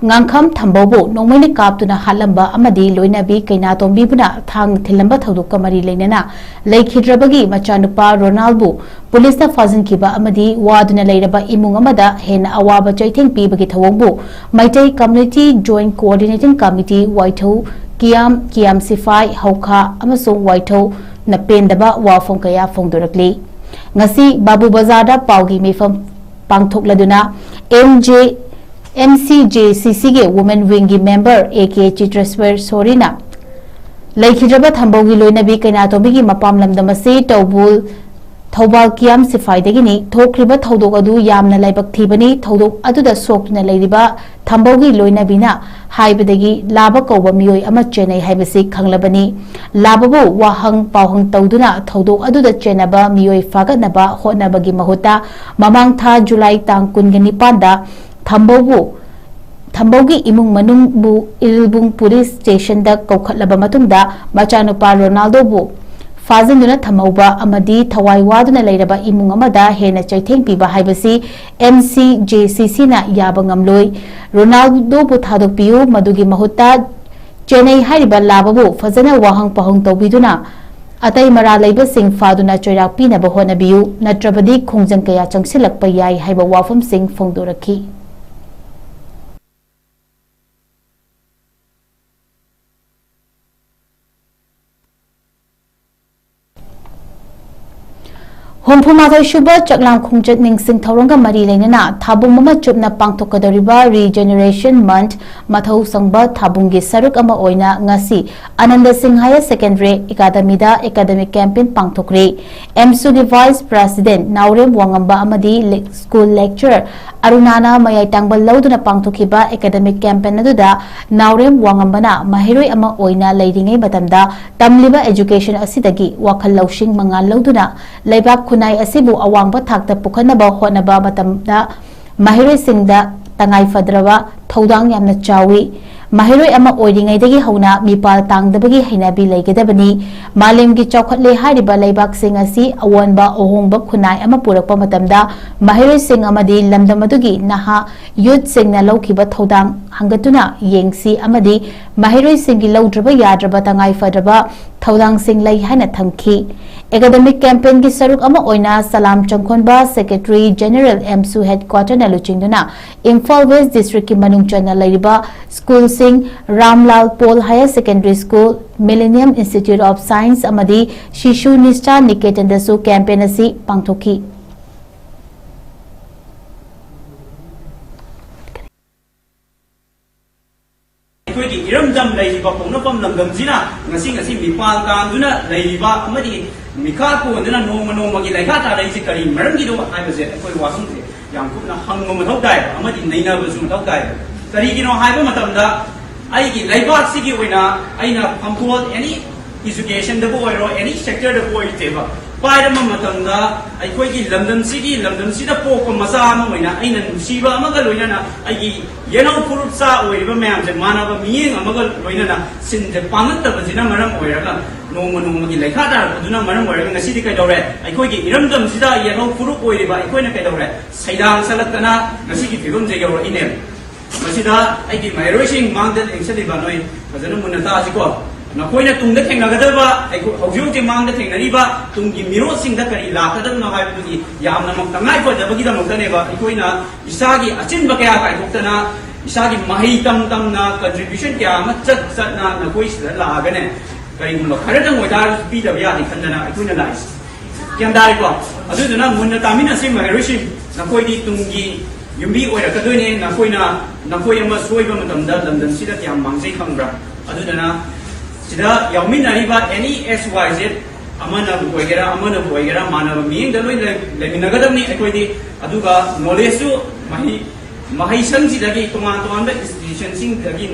ꯉꯥꯡꯈꯝ ꯊꯝꯕꯧꯕꯨ ꯅꯣꯡꯃꯩꯅ ꯀꯥꯞꯇꯨꯅ ꯍꯥꯠꯂꯝꯕ ꯑꯃꯗꯤ ꯂꯣꯏꯅꯕꯤ ꯀꯩꯅꯥꯇꯣꯝꯕꯤꯕꯨꯅ ꯊꯥꯡꯅ ꯊꯤꯜꯂꯝꯕ ꯊꯧꯗꯣꯛꯀ ꯃꯔꯤ ꯂꯩꯅꯅ ꯂꯩꯈꯤꯗ꯭ꯔꯕꯒꯤ ꯃꯆꯥꯅꯨꯄꯥ ꯔꯣꯅꯥꯜꯕꯨ ꯄꯨꯂꯤꯁꯅ ꯐꯥꯖꯤꯟꯈꯤꯕ ꯑꯃꯗꯤ ꯋꯥꯗꯨꯅ ꯂꯩꯔꯕ ꯏꯃꯨꯡ ꯑꯃꯗ ꯍꯦꯟꯅ ꯑꯋꯥꯕ ꯆꯩꯊꯦꯡ ꯄꯤꯕꯒꯤ ꯊꯧꯑꯣꯡꯕꯨ Meitei Community Joint Coordinating Committee ꯋꯥꯏꯊꯧ ꯀꯤꯌꯥꯝ, ꯀꯤꯌꯥꯝ ꯁꯤꯐꯥꯏ, ꯍꯧꯈꯥ ꯑꯃꯁꯨꯡ ꯋꯥꯏꯊꯧꯅ ꯄꯦꯟꯗꯕ ꯋꯥꯐꯝ ꯀꯌꯥ ꯐꯣꯡꯗꯣꯔꯛꯂꯤ꯫ ꯉꯁꯤ ꯕꯥꯕꯨ ꯕꯖꯥꯔꯗ ꯄꯥꯎꯒꯤ ꯃꯤꯐꯝ ꯄꯥꯡꯊꯣꯛꯂꯗꯨꯅ M J, M C J C ꯁꯤꯒꯤ Women Wing ꯒꯤ member ꯑꯦ ꯀꯦ ꯆꯤꯇ꯭ꯔꯦꯁ꯭ꯋꯔ ꯁꯣꯔꯤꯅ ꯂꯩꯈꯤꯗ꯭ꯔꯕ ꯊꯝꯕꯧꯒꯤ ꯂꯣꯏꯅꯕꯤ ꯀꯩꯅꯥꯇꯣꯝꯕꯤꯒꯤ ꯃꯄꯥꯝ ꯂꯝꯗꯝ ꯑꯁꯤ ꯇꯧꯕꯨꯜ ꯊꯧꯕꯥꯜ ꯀꯤꯌꯥꯝ ꯁꯤꯐꯥꯏꯗꯒꯤꯅꯤ꯫ ꯊꯣꯛꯈ꯭ꯔꯤꯕ ꯊꯧꯗꯣꯛ ꯑꯗꯨ ꯌꯥꯝꯅ ꯂꯥꯏꯕꯛ ꯊꯤꯕꯅꯤ꯫ ꯊꯧꯗꯣꯛ ꯑꯗꯨꯗ ꯁꯣꯛꯇꯨꯅ ꯂꯩꯔꯤꯕ ꯊꯝꯕꯧꯒꯤ ꯂꯣꯏꯅꯕꯤꯅ ꯍꯥꯏꯕꯗꯒꯤ ꯂꯥꯕ ꯀꯧꯕ ꯃꯤꯑꯣꯏ ꯑꯃ ꯆꯦꯟꯅꯩ ꯍꯥꯏꯕꯁꯤ ꯈꯪꯂꯕꯅꯤ꯫ ꯂꯥꯕꯕꯨ ꯋꯥꯍꯪ ꯄꯥꯎꯍꯪ ꯇꯧꯗꯨꯅ ꯊꯧꯗꯣꯛ ꯑꯗꯨꯗ ꯆꯦꯟꯅꯕ ꯃꯤꯑꯣꯏ ꯐꯥꯒꯠꯅꯕ ꯍꯣꯠꯅꯕꯒꯤ ꯃꯍꯨꯠꯇ ꯃꯃꯥꯡ ꯊꯥ ꯖꯨꯂꯥꯏ ꯇꯥꯡ ꯀꯨꯟꯒ ꯅꯤꯄꯥꯟꯗ ꯊꯝꯕꯧꯕꯨ, ꯊꯝꯕꯧꯒꯤ ꯏꯃꯨꯡ ꯃꯅꯨꯡꯕꯨ ꯏꯔꯤꯜꯕꯨꯡ ꯄꯨꯂꯤꯁ ꯁ꯭ꯇꯦꯁꯟꯗ ꯀꯧꯈꯠꯂꯕ ꯃꯇꯨꯡꯗ ꯃꯆꯥꯅꯨꯄꯥ ꯔꯣꯅꯥꯜꯗꯣꯕꯨ ꯐꯥꯖꯤꯟꯗꯨꯅ ꯊꯝꯍꯧꯕ ꯑꯃꯗꯤ ꯊꯋꯥꯏ ꯋꯥꯗꯨꯅ ꯂꯩꯔꯕ ꯏꯃꯨꯡ ꯑꯃꯗ ꯍꯦꯟꯅ ꯆꯩꯊꯦꯡ ꯄꯤꯕ ꯍꯥꯏꯕꯁꯤ ꯑꯦꯝ ꯁꯤ ꯖꯦ ꯁꯤ ꯁꯤꯅ ꯌꯥꯕ ꯉꯝꯂꯣꯏ꯫ ꯔꯣꯅꯥꯜꯗꯣꯕꯨ ꯊꯥꯗꯣꯛꯄꯤꯌꯨ, ꯃꯗꯨꯒꯤ ꯃꯍꯨꯠꯇ ꯆꯦꯟꯅꯩ ꯍꯥꯏꯔꯤꯕ ꯂꯥꯕꯕꯨ ꯐꯖꯅ ꯋꯥꯍꯪ ꯄꯥꯎꯍꯪ ꯇꯧꯕꯤꯗꯨꯅ ꯑꯇꯩ ꯃꯔꯥꯜ ꯂꯩꯕꯁꯤꯡ ꯐꯥꯗꯨꯅ ꯆꯩꯔꯥꯛ ꯄꯤꯅꯕ ꯍꯣꯠꯅꯕꯤꯌꯨ, ꯅꯠꯇ꯭ꯔꯕꯗꯤ ꯈꯣꯡꯖꯪ ꯀꯌꯥ ꯆꯪꯁꯤꯜꯂꯛꯄ ꯌꯥꯏ ꯍꯥꯏꯕ ꯋꯥꯐꯝꯁꯤꯡ ꯐꯣꯡꯗꯣꯔꯛꯈꯤ꯫ ꯍꯨꯝꯐꯨꯃꯥꯊꯣꯏ ꯁꯨꯕ ꯆꯥꯛꯂꯥꯝ ꯈꯣꯡꯆꯠ ꯅꯤꯡꯁꯤꯡ ꯊꯧꯔꯝꯒ ꯃꯔꯤ ꯂꯩꯅꯅ ꯊꯥꯕꯨꯡ ꯑꯃ ꯆꯨꯞꯅ ꯄꯥꯡꯊꯣꯛꯀꯗꯧꯔꯤꯕ Regeneration Month ꯃꯊꯧ ꯁꯪꯕ ꯊꯥꯕꯨꯡꯒꯤ ꯁꯔꯨꯛ ꯑꯃ ꯑꯣꯏꯅ ꯉꯁꯤ ꯑꯅꯟꯗ ꯁꯤꯡ Higher Secondary Academyꯗ academic campaign ꯄꯥꯡꯊꯣꯛꯈ꯭ꯔꯦ꯫ ꯑꯦꯝꯁꯨꯒꯤ Vice President ꯅꯥꯎꯔꯦꯝ ꯋꯥꯉꯝꯕ ꯑꯃꯗꯤ ꯂꯦ-, School Lecturer ꯑꯔꯨꯅꯥꯅ ꯃꯌꯥꯏ ꯇꯥꯡꯕ ꯂꯧꯗꯨꯅ ꯄꯥꯡꯊꯣꯛꯈꯤꯕ academic campaign ꯑꯗꯨꯗ ꯅꯥꯎꯔꯦꯝ ꯋꯥꯉꯝꯕꯅ ꯃꯍꯩꯔꯣꯏ ꯑꯃ ꯑꯣꯏꯅ ꯂꯩꯔꯤꯉꯩ ꯃꯇꯝꯗ ꯇꯝꯂꯤꯕ education ꯑꯁꯤꯗꯒꯤ ꯋꯥꯈꯜ ꯂꯧꯁꯤꯡ ꯃꯉꯥꯜ ꯂꯧꯗꯨꯅ ꯂꯩꯕꯥꯛ ꯈꯨꯟꯅꯥꯏ ꯑꯁꯤꯕꯨ ꯑꯋꯥꯡꯕ ꯊꯥꯛꯇ ꯄꯨꯈꯠꯅꯕ ꯍꯣꯠꯅꯕ ꯃꯇꯝꯗ ꯃꯍꯩꯔꯣꯏꯁꯤꯡꯗ ꯇꯉꯥꯏꯐꯗ꯭ꯔꯕ ꯊꯧꯗꯥꯡ ꯌꯥꯝꯅ ꯆꯥꯎꯏ꯫ ꯃꯍꯩꯔꯣꯏ ꯑꯃ ꯑꯣꯏꯔꯤꯉꯩꯗꯒꯤ ꯍꯧꯅ ꯃꯤꯄꯥꯜ ꯇꯥꯡꯗꯕꯒꯤ ꯍꯩꯅꯕꯤ ꯂꯩꯒꯗꯕꯅꯤ꯫ ꯃꯥꯂꯦꯝꯒꯤ ꯆꯥꯎꯈꯠꯂꯦ ꯍꯥꯏꯔꯤꯕ ꯂꯩꯕꯥꯛꯁꯤꯡ ꯑꯁꯤ ꯑꯑꯣꯟꯕ ꯑꯍꯣꯡꯕ ꯈꯨꯟꯅꯥꯏ ꯑꯃ ꯄꯨꯔꯛꯄ ꯃꯇꯝꯗ ꯃꯍꯩꯔꯣꯏꯁꯤꯡ ꯑꯃꯗꯤ ꯂꯝꯗꯝ ꯑꯗꯨꯒꯤ ꯅꯍꯥ youthꯁꯤꯡꯅ ꯂꯧꯈꯤꯕ ꯊꯧꯗꯥꯡ ꯍꯪꯒꯠꯇꯨꯅ ꯌꯦꯡꯁꯤ ꯑꯃꯗꯤ ꯃꯍꯩꯔꯣꯏꯁꯤꯡꯒꯤ ꯂꯧꯗ꯭ꯔꯕ ꯌꯥꯗ꯭ꯔꯕ ꯇꯉꯥꯏꯐꯗ꯭ꯔꯕ ꯊꯧꯗꯥꯡꯁꯤꯡ ꯂꯩ ꯍꯥꯏꯅ ꯊꯝꯈꯤ꯫ Academic campaignꯒꯤ ꯁꯔꯨꯛ ꯑꯃ ꯑꯣꯏꯅ ꯁꯂꯥꯝ ꯆꯪꯈꯣꯟꯕ Secretary General ꯑꯦꯝꯁꯨ Headquarterꯅ ꯂꯨꯆꯤꯡꯗꯨꯅ ꯏꯝꯐꯥꯜ West Districtꯀꯤ ꯃꯅꯨꯡ ꯆꯟꯅ ꯂꯩꯔꯤꯕ schoolꯁꯤꯡ ꯔꯥꯝꯂꯥꯜ pol Higher Secondary School, Millennium Institute of Science ꯑꯃꯗꯤ ꯁꯤꯁꯨ ꯅꯤꯁ꯭ꯆꯥ ꯅꯤꯀꯦꯇꯟꯗꯁꯨ campaign ꯑꯁꯤ ꯄꯥꯡꯊꯣꯛꯈꯤ꯫ ꯑꯩꯈꯣꯏꯒꯤ ꯏꯔꯝꯗꯝ ꯂꯩꯔꯤꯕ ꯄꯣꯛꯅꯐꯝ ꯂꯝꯗꯝꯁꯤꯅ ꯉꯁꯤ ꯉꯁꯤ ꯃꯤꯄꯥꯟ ꯇꯥꯡꯗꯨꯅ ꯂꯩꯔꯤꯕ ꯑꯃꯗꯤ ꯃꯤꯈꯥ ꯄꯣꯟꯗꯨꯅ ꯅꯣꯡꯃ ꯅꯣꯡꯃꯒꯤ ꯂꯩꯈꯥ ꯇꯥꯔꯛꯏꯁꯦ ꯀꯔꯤ ꯃꯔꯝꯒꯤꯅꯣ ꯍꯥꯏꯕꯁꯦ ꯑꯩꯈꯣꯏ ꯋꯥꯍꯪꯁꯦ ꯌꯥꯝ ꯀꯨꯞꯅ ꯍꯪꯕ ꯃꯊꯧ ꯇꯥꯏ ꯑꯃꯗꯤ ꯅꯩꯅꯕꯁꯨ ꯃꯊꯧ ꯇꯥꯏ꯫ ꯀꯔꯤꯒꯤꯅꯣ ꯍꯥꯏꯕ ꯃꯇꯝꯗ ꯑꯩꯒꯤ ꯂꯩꯕꯥꯛꯁꯤꯒꯤ ꯑꯣꯏꯅ ꯑꯩꯅ ꯐꯝꯐꯣꯜ any educationꯗꯕꯨ ꯑꯣꯏꯔꯣ, any sectorꯗꯕꯨ ꯑꯣꯏꯔꯣ, ꯄꯥꯏꯔꯝꯕ ꯃꯇꯝꯗ ꯑꯩꯈꯣꯏꯒꯤ ꯂꯝꯗꯝꯁꯤꯒꯤ, ꯂꯝꯗꯝꯁꯤꯗ ꯄꯣꯛꯄ ꯃꯆꯥ ꯑꯃ ꯑꯣꯏꯅ ꯑꯩꯅ ꯅꯨꯡꯁꯤꯕ ꯑꯃꯒ ꯂꯣꯏꯅꯅ ꯑꯩꯒꯤ ꯌꯦꯜꯍꯧ ꯐꯨꯔꯨꯞ ꯆꯥ ꯑꯣꯏꯔꯤꯕ ꯃꯌꯥꯝꯁꯦ ꯃꯥꯟꯅꯕ ꯃꯤꯠꯌꯦꯡ ꯑꯃꯒ ꯂꯣꯏꯅꯅ ꯁꯤꯟꯁꯦ ꯄꯥꯡꯂꯛꯇꯕꯁꯤꯅ ꯃꯔꯝ ꯑꯣꯏꯔꯒ ꯅꯣꯡꯃ ꯅꯣꯡꯃꯒꯤ ꯂꯩꯈꯥ ꯇꯥꯔꯛꯄꯗꯨꯅ ꯃꯔꯝ ꯑꯣꯏꯔꯒ ꯉꯁꯤꯗꯤ ꯀꯩꯗꯧꯔꯦ? ꯑꯩꯈꯣꯏꯒꯤ ꯏꯔꯝꯗꯝꯁꯤꯗ ꯌꯦꯜꯍꯧ ꯐꯨꯔꯨꯞ ꯑꯣꯏꯔꯤꯕ ꯑꯩꯈꯣꯏꯅ ꯀꯩꯗꯧꯔꯦ? ꯁꯩꯗꯥꯡ ꯁꯠꯂꯛꯇꯅ ꯉꯁꯤꯒꯤ ꯐꯤꯕꯝꯁꯦ ꯌꯧꯔꯛꯏꯅꯦ꯫ ꯃꯁꯤꯗ ꯑꯩꯒꯤ ꯃꯍꯩꯔꯣꯏꯁꯤꯡ ꯃꯥꯡꯗ ꯂꯦꯡꯁꯜꯂꯤꯕ ꯅꯣꯏ ꯐꯖꯅ ꯃꯨꯟꯅ ꯇꯥꯁꯤꯀꯣ꯫ ꯅꯈꯣꯏꯅ ꯇꯨꯡꯗ ꯊꯦꯡꯅꯒꯗꯕ, ꯑꯩꯈꯣꯏ ꯍꯧꯖꯤꯛ ꯍꯧꯖꯤꯛ ꯃꯥꯡꯗ ꯊꯦꯡꯅꯔꯤꯕ ꯇꯨꯡꯒꯤ ꯃꯤꯔꯣꯜꯁꯤꯡꯗ ꯀꯔꯤ ꯂꯥꯛꯀꯗꯕꯅꯣ ꯍꯥꯏꯕꯗꯨꯒꯤ ꯌꯥꯝꯅꯃꯛ ꯇꯉꯥꯏ ꯐꯗꯕꯒꯤꯗꯃꯛꯇꯅꯦꯕ ꯑꯩꯈꯣꯏꯅ ꯏꯁꯥꯒꯤ ꯑꯆꯤꯟꯕ ꯀꯌꯥ ꯀꯥꯏꯊꯣꯛꯇꯅ, ꯏꯁꯥꯒꯤ ꯃꯍꯩ ꯇꯝ ꯇꯝꯅ, contribution ꯀꯌꯥ ꯑꯃ ꯆꯠ ꯆꯠꯅ ꯅꯈꯣꯏ ꯁꯤꯗ ꯂꯥꯛꯑꯒꯅꯦ, ꯀꯔꯤꯒꯨꯝꯕ ꯈꯔꯗꯪ ꯑꯣꯏꯇꯥꯔꯁꯨ ꯄꯤꯗꯕ ꯌꯥꯗꯦ ꯈꯟꯗꯅ ꯑꯩꯈꯣꯏꯅ ꯂꯥꯛꯏꯁꯦ꯫ ꯒ꯭ꯌꯥꯟ ꯇꯥꯔꯦꯀꯣ? ꯑꯗꯨꯗꯨꯅ ꯃꯨꯟꯅ ꯇꯥꯃꯤꯟꯅꯁꯤ ꯃꯍꯩꯔꯣꯏꯁꯤꯡ, ꯅꯈꯣꯏꯗꯤ ꯇꯨꯡꯒꯤ ꯌꯨꯝꯕꯤ ꯑꯣꯏꯔꯛꯀꯗꯣꯏꯅꯦ꯫ ꯅꯈꯣꯏꯅ, ꯅꯈꯣꯏ ꯑꯃ ꯁꯣꯏꯕ ꯃꯇꯝꯗ ꯂꯝꯗꯝꯁꯤꯗ ꯀꯌꯥꯝ ꯃꯥꯡꯖꯩ ꯈꯪꯕ꯭ꯔꯥ? ꯑꯗꯨꯗꯨꯅ ꯁꯤꯗ ꯌꯥꯎꯃꯤꯟꯅꯔꯤꯕ any X Y Z, ꯑꯃꯅꯕꯨ ꯑꯣꯏꯒꯦꯔꯥ, ꯑꯃꯅꯕꯨ ꯑꯣꯏꯒꯦꯔꯥ, ꯃꯥꯟꯅꯕ ꯃꯤꯠꯌꯦꯡꯗ ꯂꯣꯏ ꯂꯩ-, ꯂꯩꯃꯤꯟꯅꯒꯗꯕꯅꯤ ꯑꯩꯈꯣꯏꯗꯤ꯫ ꯑꯗꯨꯒ ꯅꯣꯂꯦꯖꯁꯨ, ꯃꯍꯩ, ꯃꯍꯩꯁꯪꯁꯤꯗꯒꯤ, ꯇꯣꯉꯥꯟ ꯇꯣꯉꯥꯟꯕ ꯏꯟꯁꯇꯤꯇ꯭ꯌꯨꯁꯟꯁꯤꯡꯗꯒꯤ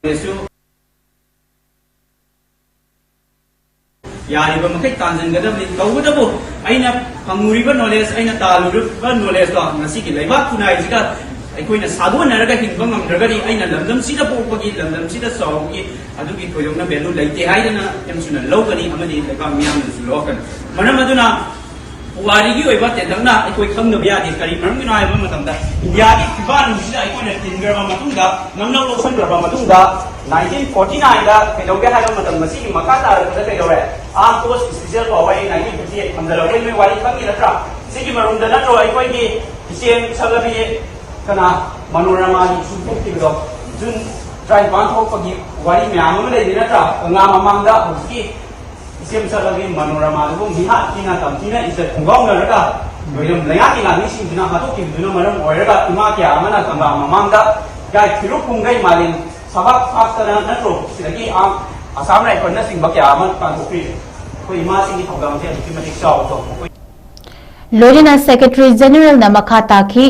ꯅꯣꯂꯦꯖꯁꯨ ꯌꯥꯔꯤꯕ ꯃꯈꯩ ꯇꯥꯟꯁꯤꯟꯒꯗꯕꯅꯤ꯫ ꯇꯧꯕꯇꯕꯨ ꯑꯩꯅ ꯐꯪꯉꯨꯔꯤꯕ ꯅꯣꯂꯦꯖ, ꯑꯩꯅ ꯇꯥꯜꯂꯨꯔꯤꯕ ꯅꯣꯂꯦꯖꯇꯣ ꯉꯁꯤꯒꯤ ꯂꯩꯕꯥꯛ ꯈꯨꯟꯅꯥꯏꯁꯤꯒ ꯑꯩꯈꯣꯏꯅ ꯁꯥꯒꯣꯟꯅꯔꯒ ꯍꯤꯡꯕ ꯉꯝꯗ꯭ꯔꯒꯗꯤ, ꯑꯩꯅ ꯂꯝꯗꯝꯁꯤꯗ ꯄꯣꯛꯄꯒꯤ, ꯂꯝꯗꯝꯁꯤꯗ ꯆꯥꯎꯕꯒꯤ ꯑꯗꯨꯒꯤ ꯊꯣꯏꯗꯣꯛꯅ ꯚꯦꯂꯨ ꯂꯩꯇꯦ ꯍꯥꯏꯗꯅ ꯑꯦꯝꯁꯨꯅ ꯂꯧꯒꯅꯤ ꯑꯃꯗꯤ ꯂꯩꯕꯥꯛ ꯃꯤꯌꯥꯝꯅꯁꯨ ꯂꯧꯔꯛꯀꯅꯤ꯫ ꯃꯔꯝ ꯑꯗꯨꯅ ꯄꯨꯋꯥꯔꯤꯒꯤ ꯑꯣꯏꯕ ꯇꯦꯟꯗꯛꯅ ꯑꯩꯈꯣꯏ ꯈꯪꯗꯕ ꯌꯥꯗꯦ꯫ ꯀꯔꯤ ꯃꯔꯝꯒꯤꯅꯣ ꯍꯥꯏꯕ ꯃꯇꯝꯗ, ꯏꯟꯗꯤꯌꯥꯒꯤ ꯐꯤꯕꯥꯟꯁꯤꯗ ꯑꯩꯈꯣꯏꯅ ꯇꯤꯟꯈ꯭ꯔꯕ ꯃꯇꯨꯡꯗ, ꯅꯝꯅꯧ ꯂꯧꯁꯤꯟꯈ꯭ꯔꯕ ꯃꯇꯨꯡꯗ, ꯅꯥꯏꯟꯇꯤꯟ ꯐꯣꯔꯇꯤ ꯅꯥꯏꯟꯗ ꯀꯩꯗꯧꯒꯦ ꯍꯥꯏꯕ ꯃꯇꯝꯗ, ꯃꯁꯤꯒꯤ ꯃꯈꯥ ꯇꯥꯔꯛꯄꯗ ꯀꯩꯗꯧꯔꯦ? ꯑꯥꯔꯝ ꯐꯣꯔꯁ ꯏꯁꯄꯤꯁꯦꯜ ꯄꯥꯋꯔ ꯑꯩ ꯅꯥꯏꯟꯇꯤꯟ ꯐꯤꯐꯇꯤ ꯑꯩꯠ ꯊꯝꯖꯔꯛꯄꯩ ꯅꯣꯏ ꯋꯥꯔꯤ ꯈꯪꯉꯤ ꯅꯠꯇ꯭ꯔꯥ? ꯁꯤꯒꯤ ꯃꯔꯨꯝꯗ ꯅꯠꯇ꯭ꯔꯣ ꯑꯩꯈꯣꯏꯒꯤ ꯏꯆꯦ ꯁꯛꯂꯕꯤ ꯀꯅꯥ, ꯃꯅꯣꯔꯃꯥꯒꯤ ꯏꯁꯨ ꯊꯣꯛꯈꯤꯕꯗꯣ? ꯖꯨꯟ ꯇꯔꯥꯅꯤꯄꯥꯟ ꯊꯣꯛꯄꯒꯤ ꯋꯥꯔꯤ ꯃꯌꯥꯝ ꯑꯃ ꯂꯩꯔꯤ ꯅꯠꯇ꯭ꯔꯥ? ꯀꯪꯂꯥ ꯃꯃꯥꯡꯗ ꯍꯧꯖꯤꯛꯀꯤ ꯏꯆꯦꯝ ꯁꯛꯂꯕꯤ ꯃꯅꯣꯔꯃꯥꯗꯨꯕꯨ ꯃꯤꯍꯥꯠ ꯊꯤꯅ ꯇꯝꯊꯤꯅ ꯏꯖꯠ ꯈꯣꯡꯒꯥꯎꯅꯔꯒ ꯂꯣꯏꯅ ꯂꯩꯉꯥꯛꯀꯤ ꯂꯥꯟꯃꯤꯁꯤꯡꯗꯨꯅ ꯍꯥꯠꯇꯣꯛꯈꯤꯕꯗꯨꯅ ꯃꯔꯝ ꯑꯣꯏꯔꯒ ꯏꯃꯥ ꯀꯌꯥ ꯑꯃꯅ ꯀꯪꯂꯥ ꯃꯃꯥꯡꯗ ꯏꯀꯥꯏ ꯐꯤꯔꯨꯛ ꯄꯨꯝꯒꯩ ꯃꯥꯂꯦꯝ ꯁꯕꯥꯛ ꯄꯥꯛꯇꯅ ꯅꯠꯇ꯭ꯔꯣ? ꯁꯤꯗꯒꯤ ꯑꯥ ꯑꯁꯥꯝ ꯔꯥꯏꯐꯜꯅꯆꯤꯡꯕ ꯀꯌꯥ ꯑꯃ ꯄꯥꯡꯊꯣꯛꯈ꯭ꯔꯤ꯫ ꯑꯩꯈꯣꯏ ꯏꯃꯥꯁꯤꯡꯒꯤ ꯊꯧꯗꯥꯡꯁꯦ ꯑꯗꯨꯛꯀꯤ ꯃꯇꯤꯛ ꯆꯥꯎꯕ ꯇꯧꯕ꯫ ꯂꯣꯏꯅꯅ ꯁꯦꯀ꯭ꯔꯦꯇꯔꯤ ꯖꯦꯅꯔꯦꯜꯅ ꯃꯈꯥ ꯇꯥꯈꯤ,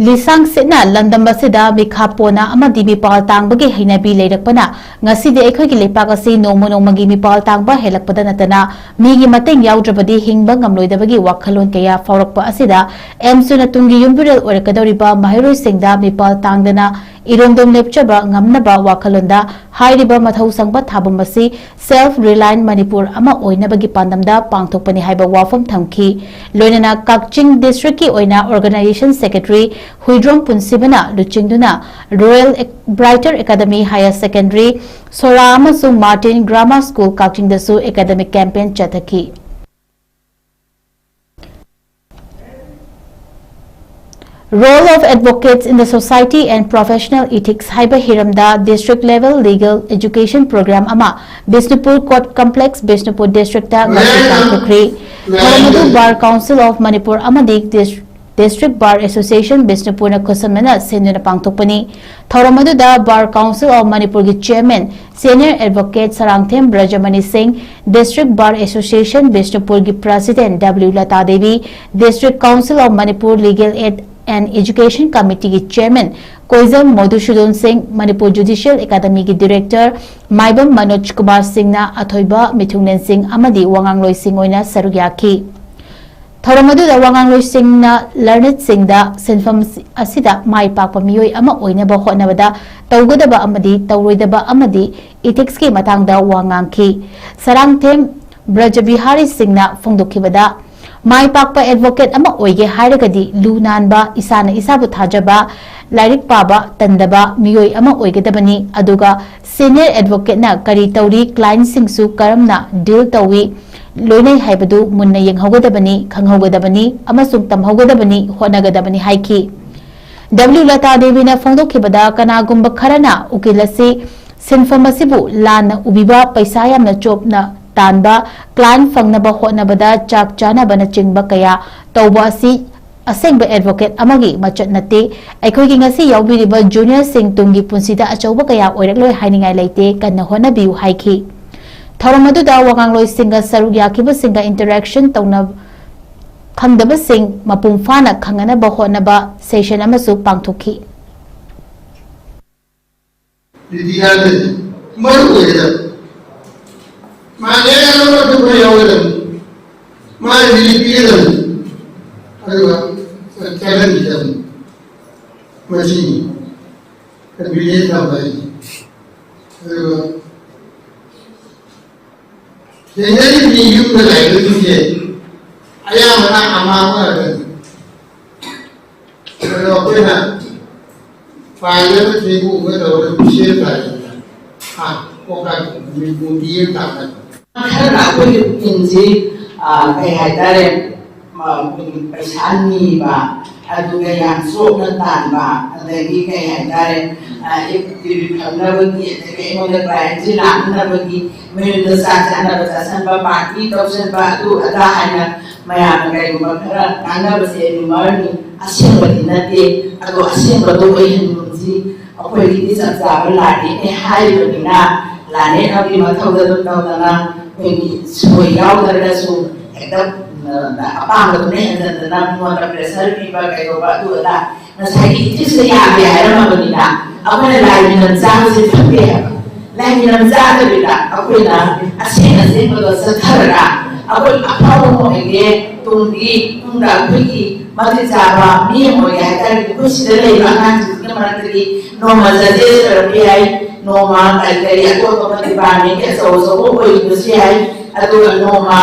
ꯂꯤꯁꯥꯡ ꯁꯤꯠꯅ ꯂꯝꯗꯝ ꯑꯁꯤꯗ ꯃꯤꯈꯥ ꯄꯣꯟꯅ ꯑꯃꯗꯤ ꯃꯤꯄꯥꯜ ꯇꯥꯡꯕꯒꯤ ꯍꯩꯅꯕꯤ ꯂꯩꯔꯛꯄꯅ ꯉꯁꯤꯗꯤ ꯑꯩꯈꯣꯏꯒꯤ ꯂꯩꯄꯥꯛ ꯑꯁꯤ ꯅꯣꯡꯃ ꯅꯣꯡꯃꯒꯤ ꯃꯤꯄꯥꯜ ꯇꯥꯡꯕ ꯍꯦꯜꯂꯛꯄꯗ ꯅꯠꯇꯅ ꯃꯤꯒꯤ ꯃꯇꯦꯡ ꯌꯥꯎꯗ꯭ꯔꯕꯗꯤ ꯍꯤꯡꯕ ꯉꯝꯂꯣꯏꯗꯕꯒꯤ ꯋꯥꯈꯜꯂꯣꯟ ꯀꯌꯥ ꯐꯥꯎꯔꯛꯄ ꯑꯁꯤꯗ ꯑꯦꯝꯁꯨꯅ ꯇꯨꯡꯒꯤ ꯌꯨꯝꯕꯤꯔꯦꯜ ꯑꯣꯏꯔꯛꯀꯗꯧꯔꯤꯕ ꯃꯍꯩꯔꯣꯏꯁꯤꯡꯗ ꯃꯤꯄꯥꯜ ꯇꯥꯡꯗꯅ ꯏꯔꯣꯝꯗꯣꯝ ꯂꯦꯞꯆꯕ ꯉꯝꯅꯕ ꯋꯥꯈꯜꯂꯣꯟꯗ ꯍꯥꯏꯔꯤꯕ ꯃꯊꯧ ꯆꯪꯕ ꯊꯥꯕꯝ ꯑꯁꯤ Self Reliant Manipur ꯑꯃ ꯑꯣꯏꯅꯕꯒꯤ ꯄꯥꯟꯗꯝꯗ ꯄꯥꯡꯊꯣꯛꯄꯅꯤ ꯍꯥꯏꯕ ꯋꯥꯐꯝ ꯊꯝꯈꯤ꯫ ꯂꯣꯏꯅꯅ ꯀꯛꯆꯤꯡ ꯗꯤꯁꯇ꯭ꯔꯤꯛꯀꯤ ꯑꯣꯏꯅ ꯑꯣꯔꯒꯅꯥꯏꯖꯦꯁꯟ ꯁꯦꯀ꯭ꯔꯦꯇꯔꯤ ꯍꯨꯏꯗ꯭ꯔꯣꯝ ꯄꯨꯟꯁꯤꯕꯅ ꯂꯨꯆꯤꯡꯗꯨꯅ Royal Brighter Academy Higher Secondary, Sora ꯑꯃꯁꯨꯡ ꯃꯥꯔꯇꯤꯟ ꯒ꯭ꯔꯥꯃꯥꯔ ꯁ꯭ꯀꯨꯜ ꯀꯛꯆꯤꯡꯗꯁꯨ ꯑꯦꯀꯥꯗꯃꯤꯛ ꯀꯦꯝꯄꯦꯟ ꯆꯠꯊꯈꯤ꯫ Role of Advocates in the Society and Professional Ethics ꯍꯥꯏꯕ ꯍꯤꯔꯝꯗ District Level Legal Education Program ꯑꯃ ꯕꯤꯁꯅꯨꯄꯨꯔ Court Complex, ꯕꯤꯁꯅꯨꯄꯨꯔ Districtꯇ ꯉꯁꯤ ꯄꯥꯡꯊꯣꯛꯈ꯭ꯔꯤ꯫ ꯊꯧꯔꯝ ꯑꯗꯨ Bar Council of Manipur ꯑꯃꯗꯤ Dis-, District Bar Association ꯕꯤꯁꯅꯨꯄꯨꯔꯅ ꯈꯨꯠꯁꯝꯅꯅ ꯁꯤꯟꯗꯨꯅ ꯄꯥꯡꯊꯣꯛꯄꯅꯤ꯫ ꯊꯧꯔꯝ ꯑꯗꯨꯗ Bar Council of Manipurꯒꯤ Chairman Senior Advocate Sarangthem ꯕ꯭ꯔꯖꯃꯅꯤ ꯁꯤꯡ, District Bar Association ꯕꯤꯁꯅꯨꯄꯨꯔꯒꯤ President W Lata Devi, District Council of Manipur Legal Aid and Education Committeeꯒꯤ Chairman ꯀꯣꯏꯖꯝ ꯃꯣꯙꯨꯁꯨꯗꯟ ꯁꯤꯡ, ꯃꯅꯤꯄꯨꯔ Judicial Academyꯒꯤ Director ꯃꯥꯏꯕꯝ ꯃꯅꯣꯖ ꯀꯨꯃꯥꯔ ꯁꯤꯡꯅ ꯑꯊꯣꯏꯕ ꯃꯤꯊꯨꯡꯂꯦꯟ ꯁꯤꯡ ꯑꯃꯗꯤ ꯋꯥꯉꯥꯡꯂꯣꯏꯁꯤꯡ ꯑꯣꯏꯅ ꯁꯔꯨꯛ ꯌꯥꯈꯤ꯫ ꯊꯧꯔꯝ ꯑꯗꯨꯗ ꯋꯥꯉꯥꯡꯂꯣꯏꯁꯤꯡꯅ learnedꯁꯤꯡꯗ ꯁꯤꯟꯐꯝ ꯑꯁꯤꯗ ꯃꯥꯏ ꯄꯥꯛꯄ ꯃꯤꯑꯣꯏ ꯑꯃ ꯑꯣꯏꯅꯕ ꯍꯣꯠꯅꯕꯗ ꯇꯧꯒꯗꯕ ꯑꯃꯗꯤ ꯇꯧꯔꯣꯏꯗꯕ ꯑꯃꯗꯤ ethicsꯀꯤ ꯃꯇꯥꯡꯗ ꯋꯥ ꯉꯥꯡꯈꯤ꯫ ꯁꯔꯥꯡꯊꯦꯝ ꯕ꯭ꯔꯖꯕꯤꯍꯥꯔꯤ ꯁꯤꯡꯅ ꯐꯣꯡꯗꯣꯛꯈꯤꯕꯗ, ꯃꯥꯏ ꯄꯥꯛꯄ advocate ꯑꯃ ꯑꯣꯏꯒꯦ ꯍꯥꯏꯔꯒꯗꯤ ꯂꯨ ꯅꯥꯟꯕ, ꯏꯁꯥꯅ ꯏꯁꯥꯕꯨ ꯊꯥꯖꯕ, ꯂꯥꯏꯔꯤꯛ ꯄꯥꯕ ꯇꯟꯗꯕ ꯃꯤꯑꯣꯏ ꯑꯃ ꯑꯣꯏꯒꯗꯕꯅꯤ꯫ ꯑꯗꯨꯒ senior advocateꯅ ꯀꯔꯤ ꯇꯧꯔꯤ, clientꯁꯤꯡꯁꯨ ꯀꯔꯝꯅ deal ꯇꯧꯏ, ꯂꯣꯏꯅꯩ ꯍꯥꯏꯕꯗꯨ ꯃꯨꯟꯅ ꯌꯦꯡꯍꯧꯒꯗꯕꯅꯤ, ꯈꯪꯍꯧꯒꯗꯕꯅꯤ ꯑꯃꯁꯨꯡ ꯇꯝꯍꯧꯒꯗꯕꯅꯤ, ꯍꯣꯠꯅꯒꯗꯕꯅꯤ ꯍꯥꯏꯈꯤ꯫ W ꯂꯇꯥ ꯗꯦꯕꯤꯅ ꯐꯣꯡꯗꯣꯛꯈꯤꯕꯗ, ꯀꯅꯥꯒꯨꯝꯕ ꯈꯔꯅ ꯎꯀꯤꯜ ꯑꯁꯤ ꯁꯤꯟꯐꯝ ꯑꯁꯤꯕꯨ ꯂꯥꯟꯅ ꯎꯕꯤꯕ, ꯄꯩꯁꯥ ꯌꯥꯝꯅ ꯆꯣꯞꯅ ꯇꯥꯟꯕ, client ꯐꯪꯅꯕ ꯍꯣꯠꯅꯕꯗ ꯆꯥꯛ ꯆꯥꯅꯕꯅꯆꯤꯡꯕ ꯀꯌꯥ ꯇꯧꯕ ꯑꯁꯤ ꯑꯁꯦꯡꯕ advocate ꯑꯃꯒꯤ ꯃꯆꯠ ꯅꯠꯇꯦ꯫ ꯑꯩꯈꯣꯏꯒꯤ ꯉꯁꯤ ꯌꯥꯎꯕꯤꯔꯤꯕ juniorꯁꯤꯡ ꯇꯨꯡꯒꯤ ꯄꯨꯟꯁꯤꯗ ꯑꯆꯧꯕ ꯀꯌꯥ ꯑꯣꯏꯔꯛꯂꯣꯏ ꯍꯥꯏꯅꯤꯡꯉꯥꯏ ꯂꯩꯇꯦ꯫ ꯀꯟꯅ ꯍꯣꯠꯅꯕꯤꯌꯨ ꯍꯥꯏꯈꯤ꯫ ꯊꯧꯔꯝ ꯑꯗꯨꯗ ꯋꯥꯉꯥꯡꯂꯣꯏꯁꯤꯡꯒ ꯁꯔꯨꯛ ꯌꯥꯈꯤꯕꯁꯤꯡꯒ interaction ꯇꯧꯅ ꯈꯪꯗꯕꯁꯤꯡ ꯃꯄꯨꯡ ꯐꯥꯅ ꯈꯪꯅꯅꯕ ꯍꯣꯠꯅꯕ session ꯑꯃꯁꯨ ꯄꯥꯡꯊꯣꯛꯈꯤ꯫ ꯕꯤꯗ꯭ꯌꯥꯗꯗꯤ ꯃꯔꯨ ꯑꯣꯏꯒꯗꯕ꯫ ꯃꯥ ꯂꯥꯏꯔꯤꯛ ꯑꯃ ꯑꯗꯨꯝ ꯌꯥꯎꯒꯗꯕꯅꯤ꯫ ꯃꯥ ꯔꯤꯂꯤꯐ ꯄꯤꯒꯗꯕꯅꯤ꯫ ꯑꯗꯨꯒ ꯆꯠꯍꯟꯕꯤꯒꯗꯕꯅꯤ꯫ ꯃꯁꯤꯅꯤ ꯀꯟꯐꯤꯗꯦꯟꯁ ꯊꯝꯕ ꯍꯥꯏꯁꯦ꯫ ꯑꯗꯨꯒ ꯊꯦꯡꯅꯔꯤꯕ ꯃꯤ ꯌꯨꯝꯗ ꯂꯩꯕꯁꯤꯡꯁꯦ ꯑꯌꯥꯝꯕꯅ ꯑꯃꯥꯡꯕ ꯉꯥꯛꯇꯅꯤ꯫ ꯑꯗꯣ ꯑꯩꯈꯣꯏꯅ ꯐꯥꯏꯜ ꯑꯃ ꯊꯦꯡꯕ ꯇꯧꯔꯒ ꯄꯤꯁꯦꯜ ꯇꯥꯏꯗꯅ꯫ ꯍꯥ? ꯀꯣꯛꯀꯥꯏ ꯃꯤ ꯃꯨꯝꯕꯤ ꯑꯃ ꯇꯥꯕ ꯅꯠꯇ꯭ꯔꯣ? ꯈꯔꯅ ꯑꯩꯈꯣꯏꯒꯤ ꯎꯀꯤꯜꯁꯤ, ꯑ, ꯀꯩ ꯍꯥꯏꯇꯥꯔꯦ, ꯃ-, ꯄꯩꯁꯥ ꯅꯤꯕ, ꯑꯗꯨꯒ ꯌꯥꯝ ꯆꯣꯞꯅ ꯇꯥꯟꯕ, ꯑꯗꯒꯤ ꯀꯩ ꯍꯥꯏꯇꯥꯔꯦ, ꯏꯐ ꯇꯤꯚꯤ ꯐꯪꯅꯕꯒꯤ, ꯑꯗꯒꯤ ꯑꯩꯉꯣꯟꯗ ꯀ꯭ꯂꯥꯏꯟꯁꯤ ꯂꯥꯛꯅꯕꯒꯤ, ꯃꯌꯨꯝꯗ ꯆꯥꯛ ꯆꯥꯅꯕ ꯆꯥꯁꯟꯕ, ꯄꯥꯔꯇꯤ ꯇꯧꯁꯟꯕ, ꯑꯗꯨ ꯑꯗꯥ ꯍꯥꯏꯅ ꯃꯌꯥꯝꯅ ꯀꯩꯒꯨꯝꯕ ꯈꯔ ꯉꯥꯡꯅꯕꯁꯦ ꯔꯨꯃꯔꯅꯤ, ꯑꯁꯦꯡꯕꯗꯤ ꯅꯠꯇꯦ꯫ ꯑꯗꯣ ꯑꯁꯦꯡꯕꯗꯣ ꯑꯣꯏꯍꯟꯒꯨꯝꯁꯤ꯫ ꯑꯩꯈꯣꯏꯒꯤꯗꯤ ꯆꯞ ꯆꯥꯕ ꯂꯥꯟꯅꯦ ꯍꯥꯏꯔꯤꯕꯅꯤꯅ, ꯂꯥꯟꯅꯦ ꯑꯃꯒꯤ ꯃꯊꯧꯗ ꯑꯗꯨꯝ ꯇꯧꯗꯅ ꯑꯩꯈꯣꯏꯒꯤ ꯁꯣꯏ ꯌꯥꯎꯗ꯭ꯔꯒꯁꯨ ꯍꯦꯛꯇ, ꯑ, ꯑꯄꯥꯝꯕꯗꯨꯅ ꯍꯦꯟꯖꯟꯗꯅ ꯃꯤꯉꯣꯟꯗ ꯄ꯭ꯔꯦꯁꯔ ꯄꯤꯕ ꯀꯩꯗꯧꯕ ꯑꯗꯨ ꯑꯗꯥ ꯉꯁꯥꯏꯒꯤ ꯏꯊꯤꯛꯁꯇ ꯌꯥꯗꯦ ꯍꯥꯏꯔꯝꯃꯕꯅꯤꯅ ꯑꯩꯈꯣꯏꯅ ꯂꯥꯏ ꯃꯤꯅꯝ ꯆꯥꯕꯁꯦ ꯐꯠꯇꯦ ꯍꯥꯏꯕ꯫ ꯂꯥꯏ ꯃꯤꯅꯝ ꯆꯥꯗꯕꯤꯗ ꯑꯩꯈꯣꯏꯅ ꯑꯁꯦꯡ ꯑꯁꯦꯡꯕꯗꯣ ꯆꯠꯊꯔꯒ ꯑꯩꯈꯣꯏ ꯑꯐꯕ ꯑꯃ ꯑꯣꯏꯒꯦ, ꯇꯨꯡꯒꯤ ꯇꯨꯡꯗ ꯑꯩꯈꯣꯏꯒꯤ ꯃꯇꯤꯛ ꯆꯥꯕ ꯃꯤ ꯑꯃ ꯑꯣꯏꯒꯦ ꯍꯥꯏꯇꯥꯔꯒꯗꯤ ꯑꯩꯈꯣꯏ ꯁꯤꯗ ꯂꯩꯕ ꯑꯉꯥꯡꯁꯤꯡꯁꯤꯒꯤ ꯃꯔꯛꯇꯒꯤ ꯅꯣꯡꯃ ꯖꯖꯦꯁ ꯑꯣꯏꯔꯛꯄ ꯌꯥꯏ, ꯅꯣꯡꯃ ꯀꯔꯤ ꯀꯔꯤ ꯑꯇꯣꯞ ꯑꯇꯣꯞꯄ ꯗꯤꯄꯥꯔꯠꯃꯦꯟꯒꯤ ꯑꯆꯧ ꯑꯆꯧꯕ ꯑꯣꯏꯈꯤꯕꯁꯨ ꯌꯥꯏ, ꯑꯗꯨꯒ ꯅꯣꯡꯃ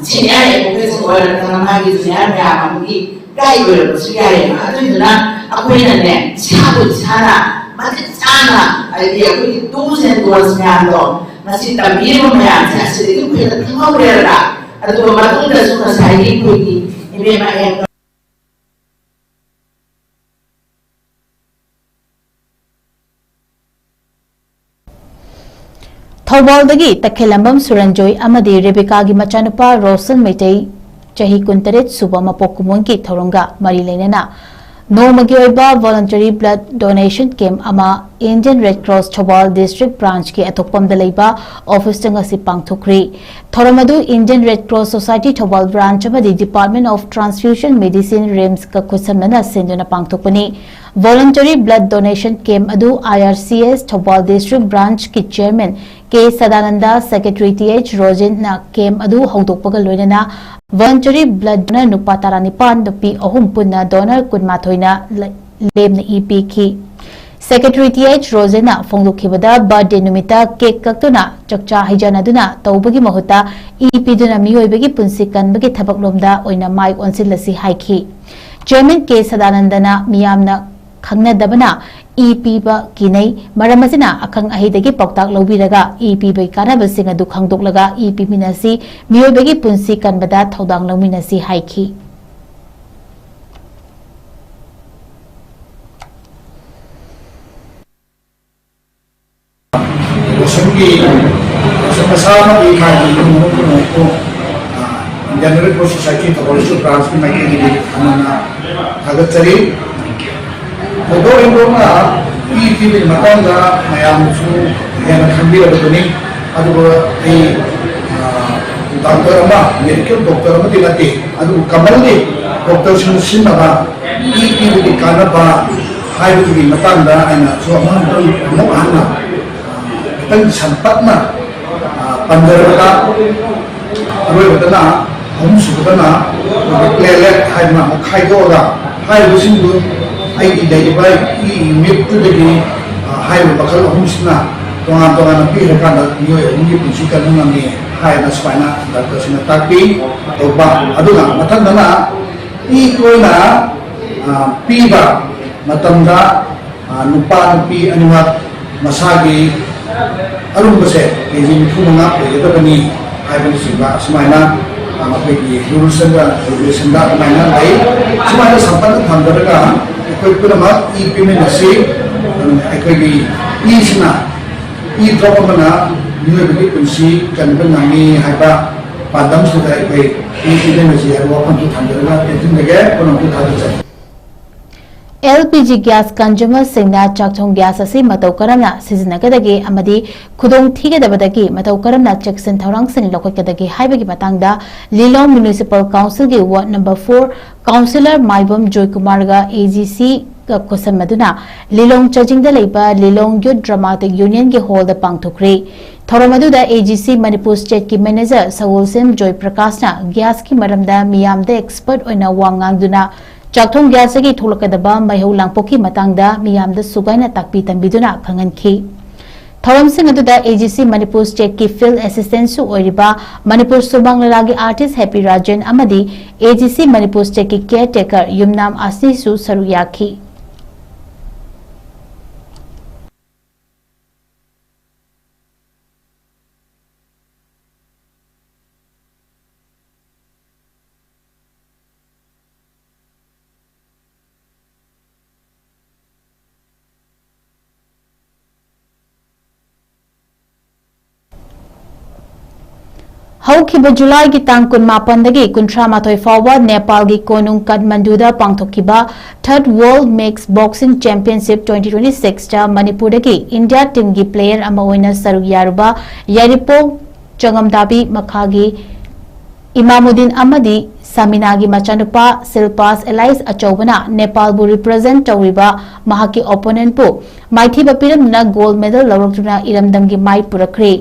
ꯁꯦꯅꯤꯌꯔ ꯑꯦꯗꯚꯣꯀꯦꯠꯁ ꯑꯣꯏꯔꯛꯇꯅ ꯃꯥꯒꯤ ꯖꯨꯅꯤꯌꯔ ꯃꯌꯥꯝ ꯑꯃꯒꯤ ꯒꯥꯏꯗ ꯑꯣꯏꯔꯛꯄꯁꯨ ꯌꯥꯏꯌꯦꯕ꯫ ꯑꯗꯨꯏꯗꯨꯅ ꯑꯩꯈꯣꯏꯅꯅꯦ ꯏꯁꯥꯕꯨ ꯏꯁꯥꯅ ꯃꯇꯤꯛ ꯆꯥꯅ, ꯍꯥꯏꯗꯤ ꯑꯩꯈꯣꯏꯒꯤ do's and don'ts ꯃꯌꯥꯝꯗꯣ ꯉꯁꯤ ꯇꯝꯕꯤꯔꯤꯕ ꯃꯌꯥꯝꯁꯦ ꯑꯁꯤꯗꯒꯤ ꯑꯩꯈꯣꯏꯅ ꯈꯪꯍꯧꯔꯦꯗꯅ, ꯑꯗꯨꯒ ꯃꯇꯨꯡꯗꯁꯨ ꯉꯁꯥꯏꯒꯤ ꯑꯩꯈꯣꯏꯒꯤ ꯏꯕꯦꯝꯃ ꯑꯦꯝ ꯊꯧꯕꯥꯜꯗꯒꯤ ꯇꯈꯦꯜꯂꯝꯕꯝ ꯁꯨꯔꯟꯖꯣꯏ ꯑꯃꯗꯤ ꯔꯦꯕꯤꯀꯥꯒꯤ ꯃꯆꯥꯅꯨꯄꯥ ꯔꯣꯁꯟ ꯃꯩꯇꯩ, ꯆꯍꯤ ꯀꯨꯟꯇꯔꯦꯠ ꯁꯨꯕ ꯃꯄꯣꯛ ꯀꯨꯝꯑꯣꯟꯒꯤ ꯊꯧꯔꯝꯒ ꯃꯔꯤ ꯂꯩꯅꯅ ꯅꯣꯡꯃꯒꯤ ꯑꯣꯏꯕ voluntary blood donation camp ꯑꯃ Indian Red Cross Thoubal district branchꯀꯤ ꯑꯊꯣꯛꯄꯝꯗ ꯂꯩꯕ officeꯇ ꯉꯁꯤ ꯄꯥꯡꯊꯣꯛꯈ꯭ꯔꯤ꯫ ꯊꯧꯔꯝ ꯑꯗꯨ Indian Red Cross Society Thoubal branch ꯑꯃꯗꯤ Department of Transfusion Medicine, RIMSꯀ ꯈꯨꯠꯁꯝꯅꯅ ꯁꯤꯟꯗꯨꯅ ꯄꯥꯡꯊꯣꯛꯄꯅꯤ꯫ Voluntary blood donation camp ꯑꯗꯨ IRCS ꯊꯧꯕꯥꯜ district branchꯀꯤ chairman K Sadananda, secretary T H ꯔꯣꯖꯦꯟꯅ camp ꯑꯗꯨ ꯍꯧꯗꯣꯛꯄꯒ ꯂꯣꯏꯅꯅ voluntary blood donor ꯅꯨꯄꯥ ꯇꯔꯥꯅꯤꯄꯥꯟ, ꯅꯨꯄꯤ ꯑꯍꯨꯝ ꯄꯨꯟꯅ donor ꯀꯨꯟꯃꯥꯊꯣꯏꯅ ꯂ-, ꯂꯦꯝꯅ ꯏ ꯄꯤꯈꯤ꯫ Secretary ꯇꯤ ꯑꯩꯆ ꯔꯣꯖꯦꯟꯅ ꯐꯣꯡꯗꯣꯛꯈꯤꯕꯗ, birthday ꯅꯨꯃꯤꯠꯇ cake ꯀꯛꯇꯨꯅ ꯆꯥꯛꯆꯥ ꯍꯩꯖꯥꯟꯅꯗꯨꯅ ꯇꯧꯕꯒꯤ ꯃꯍꯨꯠꯇ ꯏ ꯄꯤꯗꯨꯅ ꯃꯤꯑꯣꯏꯕꯒꯤ ꯄꯨꯟꯁꯤ ꯀꯟꯕꯒꯤ ꯊꯕꯛꯂꯣꯝꯗ ꯑꯣꯏꯅ ꯃꯥꯏ ꯑꯣꯟꯁꯤꯜꯂꯁꯤ ꯍꯥꯏꯈꯤ꯫ Chairman ꯀꯦ ꯁꯗꯥꯅꯟꯗꯅ ꯃꯤꯌꯥꯝꯅ ꯈꯪꯅꯗꯕꯅ ꯏ ꯄꯤꯕ ꯀꯤꯅꯩ, ꯃꯔꯝ ꯑꯁꯤꯅ ꯑꯈꯪ ꯑꯍꯩꯗꯒꯤ ꯄꯥꯎꯇꯥꯛ ꯂꯧꯕꯤꯔꯒ ꯏ ꯄꯤꯕꯒꯤ ꯀꯥꯟꯅꯕꯁꯤꯡ ꯑꯗꯨ ꯈꯪꯗꯣꯛꯂꯒ ꯏ ꯄꯤꯃꯤꯟꯅꯁꯤ, ꯃꯤꯑꯣꯏꯕꯒꯤ ꯄꯨꯟꯁꯤ ꯀꯟꯕꯗ ꯊꯧꯗꯥꯡ ꯂꯧꯃꯤꯟꯅꯁꯤ ꯍꯥꯏꯈꯤ꯫ ꯃꯁꯥꯃꯛꯀꯤ ꯏꯀꯥꯏꯒꯤ ꯏꯃꯨꯡ ꯃꯅꯨꯡ ꯄꯨꯝꯅꯃꯛꯄꯨ, ꯑ, Indian Red Cross Society ꯊꯧꯕꯥꯜ ꯏꯁꯇꯦꯠ ꯕ꯭ꯔꯥꯟꯁꯀꯤ ꯃꯥꯏꯀꯩꯗꯒꯤ ꯍꯟꯅ ꯊꯥꯒꯠꯆꯔꯤ꯫ ꯊꯣꯏꯗꯣꯛ ꯍꯦꯟꯗꯣꯛꯅ ꯏ ꯄꯤꯕꯒꯤ ꯃꯇꯥꯡꯗ ꯃꯌꯥꯝꯁꯨ ꯍꯦꯟꯅ ꯈꯪꯕꯤꯔꯕꯗꯨꯅꯤ꯫ ꯑꯗꯨꯒ ꯑꯩ, ꯑ, ꯗꯥꯛꯇꯔ ꯑꯃ, ꯃꯦꯗꯤꯀꯦꯜ ꯗꯣꯛꯇꯔ ꯑꯃꯗꯤ ꯅꯠꯇꯦ, ꯑꯗꯨꯕꯨ ꯀꯃꯟꯂꯤ ꯗꯣꯛꯇꯔꯁꯤꯡꯅ ꯁꯤꯖꯤꯟꯅꯕ ꯏ ꯄꯤꯕꯒꯤ ꯀꯥꯟꯅꯕ ꯍꯥꯏꯕꯗꯨꯒꯤ ꯃꯇꯥꯡꯗ ꯑꯩꯅꯁꯨ ꯑꯃꯨꯛ, ꯑꯃꯨꯛ ꯍꯟꯅ ꯈꯤꯇꯪ ꯁꯟꯇꯛꯅ, ꯑ, ꯄꯟꯖꯔꯕꯗ, ꯑꯔꯣꯏꯕꯗꯅ, ꯑꯍꯨꯝꯁꯨꯕꯗꯅ ꯑꯩꯈꯣꯏꯒꯤ ꯄ꯭ꯂꯦꯂꯦꯠ ꯍꯥꯏꯗꯅ ꯑꯃꯨꯛ ꯈꯥꯏꯗꯣꯛꯑꯒ ꯍꯥꯏꯔꯤꯕꯁꯤꯡꯗꯨ ꯑꯩꯒꯤ ꯂꯩꯔꯤꯕ ꯏ ꯌꯨꯅꯤꯠꯇꯨꯗꯒꯤ, ꯑ, ꯍꯥꯏꯔꯤꯕ ꯃꯈꯜ ꯑꯍꯨꯝꯁꯤꯅ ꯇꯣꯉꯥꯟ ꯇꯣꯉꯥꯟꯅ ꯄꯤꯈ꯭ꯔꯀꯥꯟꯗ ꯃꯤꯑꯣꯏ ꯑꯍꯨꯝꯒꯤ ꯄꯨꯟꯁꯤ ꯀꯟꯕ ꯉꯝꯃꯤ ꯍꯥꯏꯅ ꯁꯨꯃꯥꯏꯅ ꯗꯥꯛꯇꯔꯁꯤꯡꯅ ꯇꯥꯛꯄꯤ꯫ ꯇꯧꯕ꯫ ꯑꯗꯨꯒ ꯃꯊꯪꯗꯅ ꯏ ꯇꯣꯏꯅ, ꯑ, ꯄꯤꯕ ꯃꯇꯝꯗ, ꯑ, ꯅꯨꯄꯥ ꯅꯨꯄꯤ ꯑꯅꯤꯃꯛ ꯃꯁꯥꯒꯤ ꯑꯔꯨꯝꯕꯁꯦ ꯀꯦ ꯖꯤ ꯅꯤꯐꯨ ꯃꯉꯥ ꯑꯣꯏꯒꯗꯕꯅꯤ ꯍꯥꯏꯕꯅꯆꯤꯡꯕ ꯑꯁꯨꯃꯥꯏꯅ, ꯑ, ꯃꯈꯣꯏꯒꯤ ꯔꯨꯜꯁ ꯑꯦꯟ ꯔꯦꯒꯨꯂꯦꯁꯟꯗ ꯑꯗꯨꯃꯥꯏꯅ ꯂꯩ꯫ ꯁꯨꯃꯥꯏꯅ ꯁꯝꯄꯠꯅ ꯊꯝꯖꯔꯒ ꯑꯩꯈꯣꯏ ꯄꯨꯝꯅꯃꯛ ꯏ ꯄꯤꯃꯤꯟꯅꯁꯤ꯫ ꯑꯗꯨꯅ ꯑꯩꯈꯣꯏꯒꯤ ꯏꯁꯤꯅ, ꯏ ꯗ꯭ꯔꯣꯞ ꯑꯃꯅ ꯃꯤꯑꯣꯏꯕꯒꯤ ꯄꯨꯟꯁꯤ ꯀꯟꯕ ꯉꯝꯃꯤ ꯍꯥꯏꯕ ꯄꯥꯟꯗꯝꯁꯤꯗ ꯑꯩꯈꯣꯏ ꯏ ꯄꯤꯃꯤꯟꯅꯁꯤ ꯍꯥꯏꯕ ꯋꯥꯐꯝꯁꯤ ꯊꯝꯖꯔꯒ ꯇꯦꯟꯁꯤꯟꯖꯒꯦ꯫ ꯄꯨꯝꯅꯃꯛꯄꯨ ꯊꯥꯖꯖꯔꯤ꯫ ꯑꯦꯜ ꯄꯤ ꯖꯤ ꯒ꯭ꯌꯥꯁ ꯀꯟꯖꯨꯃꯔꯁꯤꯡꯅ ꯆꯥꯛꯊꯣꯡ ꯒ꯭ꯌꯥꯁ ꯑꯁꯤ ꯃꯇꯧ ꯀꯔꯝꯅ ꯁꯤꯖꯤꯟꯅꯒꯗꯒꯦ ꯑꯃꯗꯤ ꯈꯨꯗꯣꯡꯊꯤꯒꯗꯕꯗꯒꯤ ꯃꯇꯧ ꯀꯔꯝꯅ ꯆꯦꯛꯁꯤꯟ ꯊꯧꯔꯥꯡꯁꯤꯡ ꯂꯧꯈꯠꯀꯗꯒꯦ ꯍꯥꯏꯕꯒꯤ ꯃꯇꯥꯡꯗ ꯂꯤꯂꯣꯡ ꯃ꯭ꯌꯨꯅꯤꯁꯤꯄꯥꯜ ꯀꯥꯎꯟꯁꯤꯜꯒꯤ ward number four councillor Maibam ꯖꯣꯏꯀꯨꯃꯥꯔꯒ ꯑꯦ ꯖꯤ ꯁꯤꯒ ꯈꯨꯠꯁꯝꯅꯗꯨꯅ ꯂꯤꯂꯣꯡ ꯆꯥꯖꯤꯡꯗ ꯂꯩꯕ ꯂꯤꯂꯣꯡ ꯌꯨꯠ ꯗ꯭ꯔꯃꯥꯇꯤꯛ ꯌꯨꯅꯤꯌꯟꯒꯤ ꯍꯣꯜꯗ ꯄꯥꯡꯊꯣꯛꯈ꯭ꯔꯦ꯫ ꯊꯧꯔꯝ ꯑꯗꯨꯗ ꯑꯦ ꯖꯤ ꯁꯤ ꯃꯅꯤꯄꯨꯔ ꯁ꯭ꯇꯦꯠꯀꯤ ꯃꯦꯅꯦꯖꯔ ꯁꯒꯣꯜꯁꯦꯝ ꯖꯣꯏ ꯄ꯭ꯔꯀꯥꯁꯅ ꯒ꯭ꯌꯥꯁꯀꯤ ꯃꯔꯝꯗ ꯃꯤꯌꯥꯝꯗ ꯑꯦꯛꯁꯄꯔꯠ ꯑꯣꯏꯅ ꯋꯥ ꯉꯥꯡꯗꯨꯅ ꯆꯥꯛꯊꯣꯡ ꯒ꯭ꯌꯥꯁꯇꯒꯤ ꯊꯣꯛꯂꯛꯀꯗꯕ ꯃꯩꯍꯧ ꯂꯥꯡꯄꯣꯛꯀꯤ ꯃꯇꯥꯡꯗ ꯃꯤꯌꯥꯝꯗ ꯁꯨꯒꯥꯏꯅ ꯇꯥꯛꯄꯤ ꯇꯝꯕꯤꯗꯨꯅ ꯈꯪꯍꯟꯈꯤ꯫ ꯊꯧꯔꯝꯁꯤꯡ ꯑꯗꯨꯗ ꯑꯦ ꯖꯤ ꯁꯤ ꯃꯅꯤꯄꯨꯔ ꯁ꯭ꯇꯦꯠꯀꯤ ꯐꯤꯜꯗ ꯑꯦꯁꯤꯁꯇꯦꯟꯠꯁꯨ ꯑꯣꯏꯔꯤꯕ ꯃꯅꯤꯄꯨꯔ ꯁꯨꯃꯥꯡ ꯂꯤꯂꯥꯒꯤ ꯑꯥꯔꯇꯤꯁ ꯍꯦꯄꯤ ꯔꯥꯖꯦꯟ ꯑꯃꯗꯤ ꯑꯦ ꯖꯤ ꯁꯤ ꯃꯅꯤꯄꯨꯔ ꯁ꯭ꯇꯦꯠꯀꯤ ꯀꯤꯌꯔ ꯇꯦꯀꯔ ꯌꯨꯝꯅꯥꯝ ꯑꯁꯅꯤꯁꯨ ꯁꯔꯨꯛ ꯌꯥꯈꯤ꯫ ꯍꯧꯈꯤꯕ ꯖꯨꯂꯥꯏꯒꯤ ꯇꯥꯡ ꯀꯨꯟꯃꯥꯄꯟꯗꯒꯤ ꯀꯨꯟꯊ꯭ꯔꯥꯃꯥꯊꯣꯏ ꯐꯥꯎꯕ ꯅꯦꯄꯥꯜꯒꯤ ꯀꯣꯅꯨꯡ ꯀꯥꯊꯃꯟꯗꯨꯗ ꯄꯥꯡꯊꯣꯛꯈꯤꯕ Third World Mixed Boxing Championship twenty twenty-six ꯇ ꯃꯅꯤꯄꯨꯔꯗꯒꯤ ꯏꯟꯗꯤꯌꯥ ꯇꯤꯝꯒꯤ ꯄ꯭ꯂꯦꯌꯔ ꯑꯃ ꯑꯣꯏꯅ ꯁꯔꯨꯛ ꯌꯥꯔꯨꯕ ꯌꯥꯏꯔꯤꯄꯣꯛ ꯆꯉꯝꯗꯥꯕꯤ ꯃꯈꯥꯒꯤ ꯏꯃꯥꯃꯨꯗꯤꯟ ꯑꯃꯗꯤ ꯁꯥꯃꯤꯅꯥꯒꯤ ꯃꯆꯥꯅꯨꯄꯥ ꯁꯤꯜꯄꯥꯁ ꯑꯦꯂꯥꯏꯁ ꯑꯆꯧꯕꯅ ꯅꯦꯄꯥꯜꯕꯨ ꯔꯤꯄ꯭ꯔꯖꯦꯟꯠ ꯇꯧꯔꯤꯕ ꯃꯍꯥꯛꯀꯤ ꯑꯣꯄꯣꯅꯦꯟꯠꯄꯨ ꯃꯥꯏꯊꯤꯕ ꯄꯤꯔꯝꯗꯨꯅ ꯒꯣꯜꯗ ꯃꯦꯗꯜ ꯂꯧꯔꯛꯇꯨꯅ ꯏꯔꯝꯗꯝꯒꯤ ꯃꯥꯏ ꯄꯨꯔꯛꯈ꯭ꯔꯦ꯫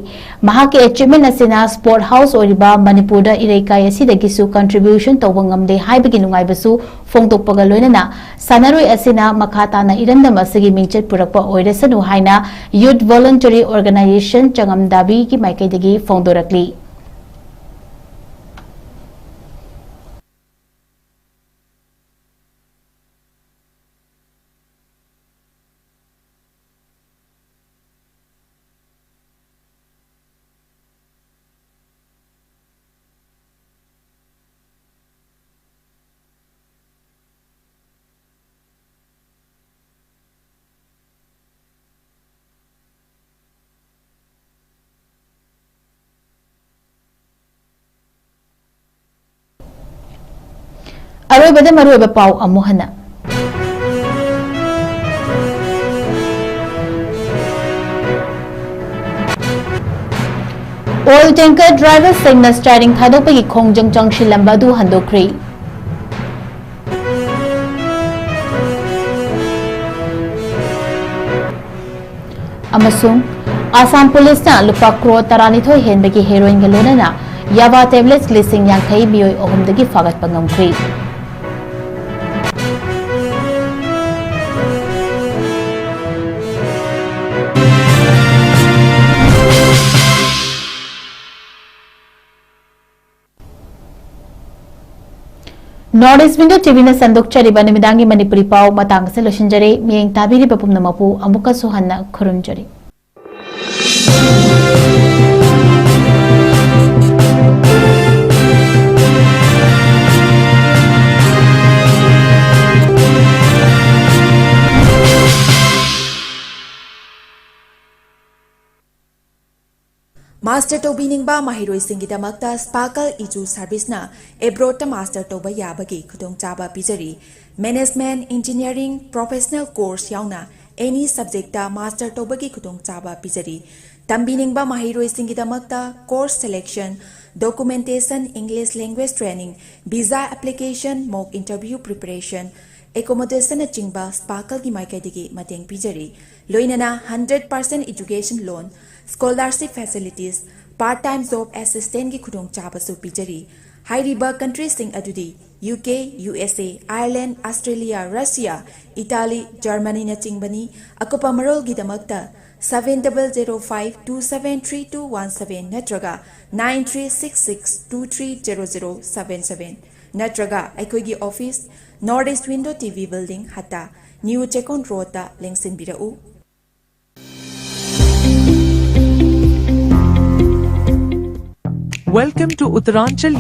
ꯃꯍꯥꯛꯀꯤ ꯑꯦꯆꯤꯚꯃꯦꯟꯠ ꯑꯁꯤꯅ ꯁ꯭ꯄꯣꯔꯠ ꯍꯥꯎꯁ ꯑꯣꯏꯔꯤꯕ ꯃꯅꯤꯄꯨꯔꯗ ꯏꯔꯩꯀꯥꯏ ꯑꯁꯤꯗꯒꯤꯁꯨ ꯀꯟꯇ꯭ꯔꯤꯕ꯭ꯌꯨꯁꯟ ꯇꯧꯕ ꯉꯝꯂꯦ ꯍꯥꯏꯕꯒꯤ ꯅꯨꯡꯉꯥꯏꯕꯁꯨ ꯐꯣꯡꯗꯣꯛꯄꯒ ꯂꯣꯏꯅꯅ ꯁꯥꯟꯅꯔꯣꯏ ꯑꯁꯤꯅ ꯃꯈꯥ ꯇꯥꯅ ꯏꯔꯝꯗꯝ ꯑꯁꯤꯒꯤ ꯃꯤꯡꯆꯠ ꯄꯨꯔꯛꯄ ꯑꯣꯏꯔꯁꯅꯨ ꯍꯥꯏꯅ ꯌꯨꯊ ꯚꯣꯂꯨꯟꯇꯔꯤ ꯑꯣꯔꯒꯅꯥꯏꯖꯦꯁꯟ ꯆꯉꯝꯗꯥꯕꯤꯒꯤ ꯃꯥꯏꯀꯩꯗꯒꯤ ꯐꯣꯡꯗꯣꯔꯛꯂꯤ꯫ ꯑꯔꯣꯏꯕꯗ ꯃꯔꯨꯑꯣꯏꯕ ꯄꯥꯎ ꯑꯃꯨꯛ ꯍꯟꯅ꯫ ꯑꯣꯏꯜ ꯇꯦꯡꯀꯔ ꯗ꯭ꯔꯥꯏꯚꯔꯁꯤꯡꯅ ꯁ꯭ꯇꯥꯏꯔꯤꯡ ꯊꯥꯗꯣꯛꯄꯒꯤ ꯈꯣꯡꯖꯪ ꯆꯪꯁꯤꯜꯂꯝꯕ ꯑꯗꯨ ꯍꯟꯗꯣꯛꯈ꯭ꯔꯦ꯫ ꯑꯃꯁꯨꯡ ꯑꯁꯥꯝ ꯄꯨꯂꯤꯁꯅ ꯂꯨꯄꯥ ꯀ꯭ꯔꯣꯔ ꯇꯔꯥꯅꯤꯊꯣꯏ ꯍꯦꯟꯕꯒꯤ ꯍꯦꯔꯣꯏꯟꯒ ꯂꯣꯏꯅꯅ ꯌꯥꯕꯥ ꯇꯦꯕ꯭ꯂꯦꯠꯁ ꯂꯤꯁꯤꯡ ꯌꯥꯡꯈꯩ ꯃꯤꯑꯣꯏ ꯑꯍꯨꯝꯗꯒꯤ ꯐꯥꯒꯠꯄ ꯉꯝꯈ꯭ꯔꯦ꯫ North East Window ꯇꯤ ꯚꯤꯅ ꯁꯟꯗꯣꯛꯆꯔꯤꯕ ꯅꯨꯃꯤꯗꯥꯡꯒꯤ ꯃꯅꯤꯄꯨꯔꯤ ꯄꯥꯎ ꯃꯇꯥꯡ ꯑꯁꯤꯗ ꯂꯣꯏꯁꯤꯟꯖꯔꯦ꯫ ꯃꯤꯠꯌꯦꯡ ꯇꯥꯕꯤꯔꯤꯕ ꯄꯨꯝꯅꯃꯛꯄꯨ ꯑꯃꯨꯛꯀꯁꯨ ꯍꯟꯅ ꯈꯨꯔꯨꯝꯖꯔꯤ꯫ ꯃꯥꯁꯇꯔ ꯇꯧꯕꯤꯅꯤꯡꯕ ꯃꯍꯩꯔꯣꯏꯁꯤꯡꯒꯤꯗꯃꯛꯇ ꯁ꯭ꯄꯥꯔꯀꯜ ꯏꯖꯨ ꯁꯔꯚꯤꯁꯅ ꯑꯦꯕ꯭ꯔꯣꯗꯇ ꯃꯥꯁꯇꯔ ꯇꯧꯕ ꯌꯥꯕꯒꯤ ꯈꯨꯗꯣꯡꯆꯥꯕ ꯄꯤꯖꯔꯤ꯫ ꯃꯦꯅꯦꯖꯃꯦꯟꯠ, ꯏꯟꯖꯤꯅꯤꯌꯥꯔꯤꯡ, ꯄ꯭ꯔꯣꯐꯦꯁꯅꯦꯜ ꯀꯣꯔꯁ ꯌꯥꯎꯅ ꯑꯦꯅꯤ ꯁꯕꯖꯦꯛꯇ ꯃꯥꯁꯇꯔ ꯇꯧꯕꯒꯤ ꯈꯨꯗꯣꯡꯆꯥꯕ ꯄꯤꯖꯔꯤ꯫ ꯇꯝꯕꯤꯅꯤꯡꯕ ꯃꯍꯩꯔꯣꯏꯁꯤꯡꯒꯤꯗꯃꯛꯇ courses selection, documentation, English language training, visa application, mock interview preparation, ꯑꯦꯀꯣꯃꯣꯗꯦꯁꯟꯅꯆꯤꯡꯕ ꯁ꯭ꯄꯥꯔꯀꯜꯒꯤ ꯃꯥꯏꯀꯩꯗꯒꯤ ꯃꯇꯦꯡ ꯄꯤꯖꯔꯤ꯫ ꯂꯣꯏꯅꯅ hundred percent education loan, scholarship facilities, part time job ꯑꯦꯁꯤꯁꯇꯦꯟꯠꯀꯤ ꯈꯨꯗꯣꯡꯆꯥꯕꯁꯨ ꯄꯤꯖꯔꯤ꯫ ꯍꯥꯏꯔꯤꯕ ꯀꯟꯇ꯭ꯔꯤꯁꯤꯡ ꯑꯗꯨꯗꯤ U K, U S A, Ireland, Australia, Russia, Italy, ꯖꯔꯃꯅꯤꯅꯆꯤꯡꯕꯅꯤ꯫ ꯑꯀꯨꯞꯄ ꯃꯔꯣꯜꯒꯤꯗꯃꯛꯇ seven double zero five two seven three two one seven ꯅꯠꯇ꯭ꯔꯒ nine three six six two three zero zero seven seven ꯅꯠꯇ꯭ꯔꯒ ꯑꯩꯈꯣꯏꯒꯤ office, north east window T V building, Hatta, new Chekon ꯔꯣꯗꯇ ꯂꯦꯡꯁꯤꯟꯕꯤꯔꯛꯎ꯫ Welcome to Uttaranchal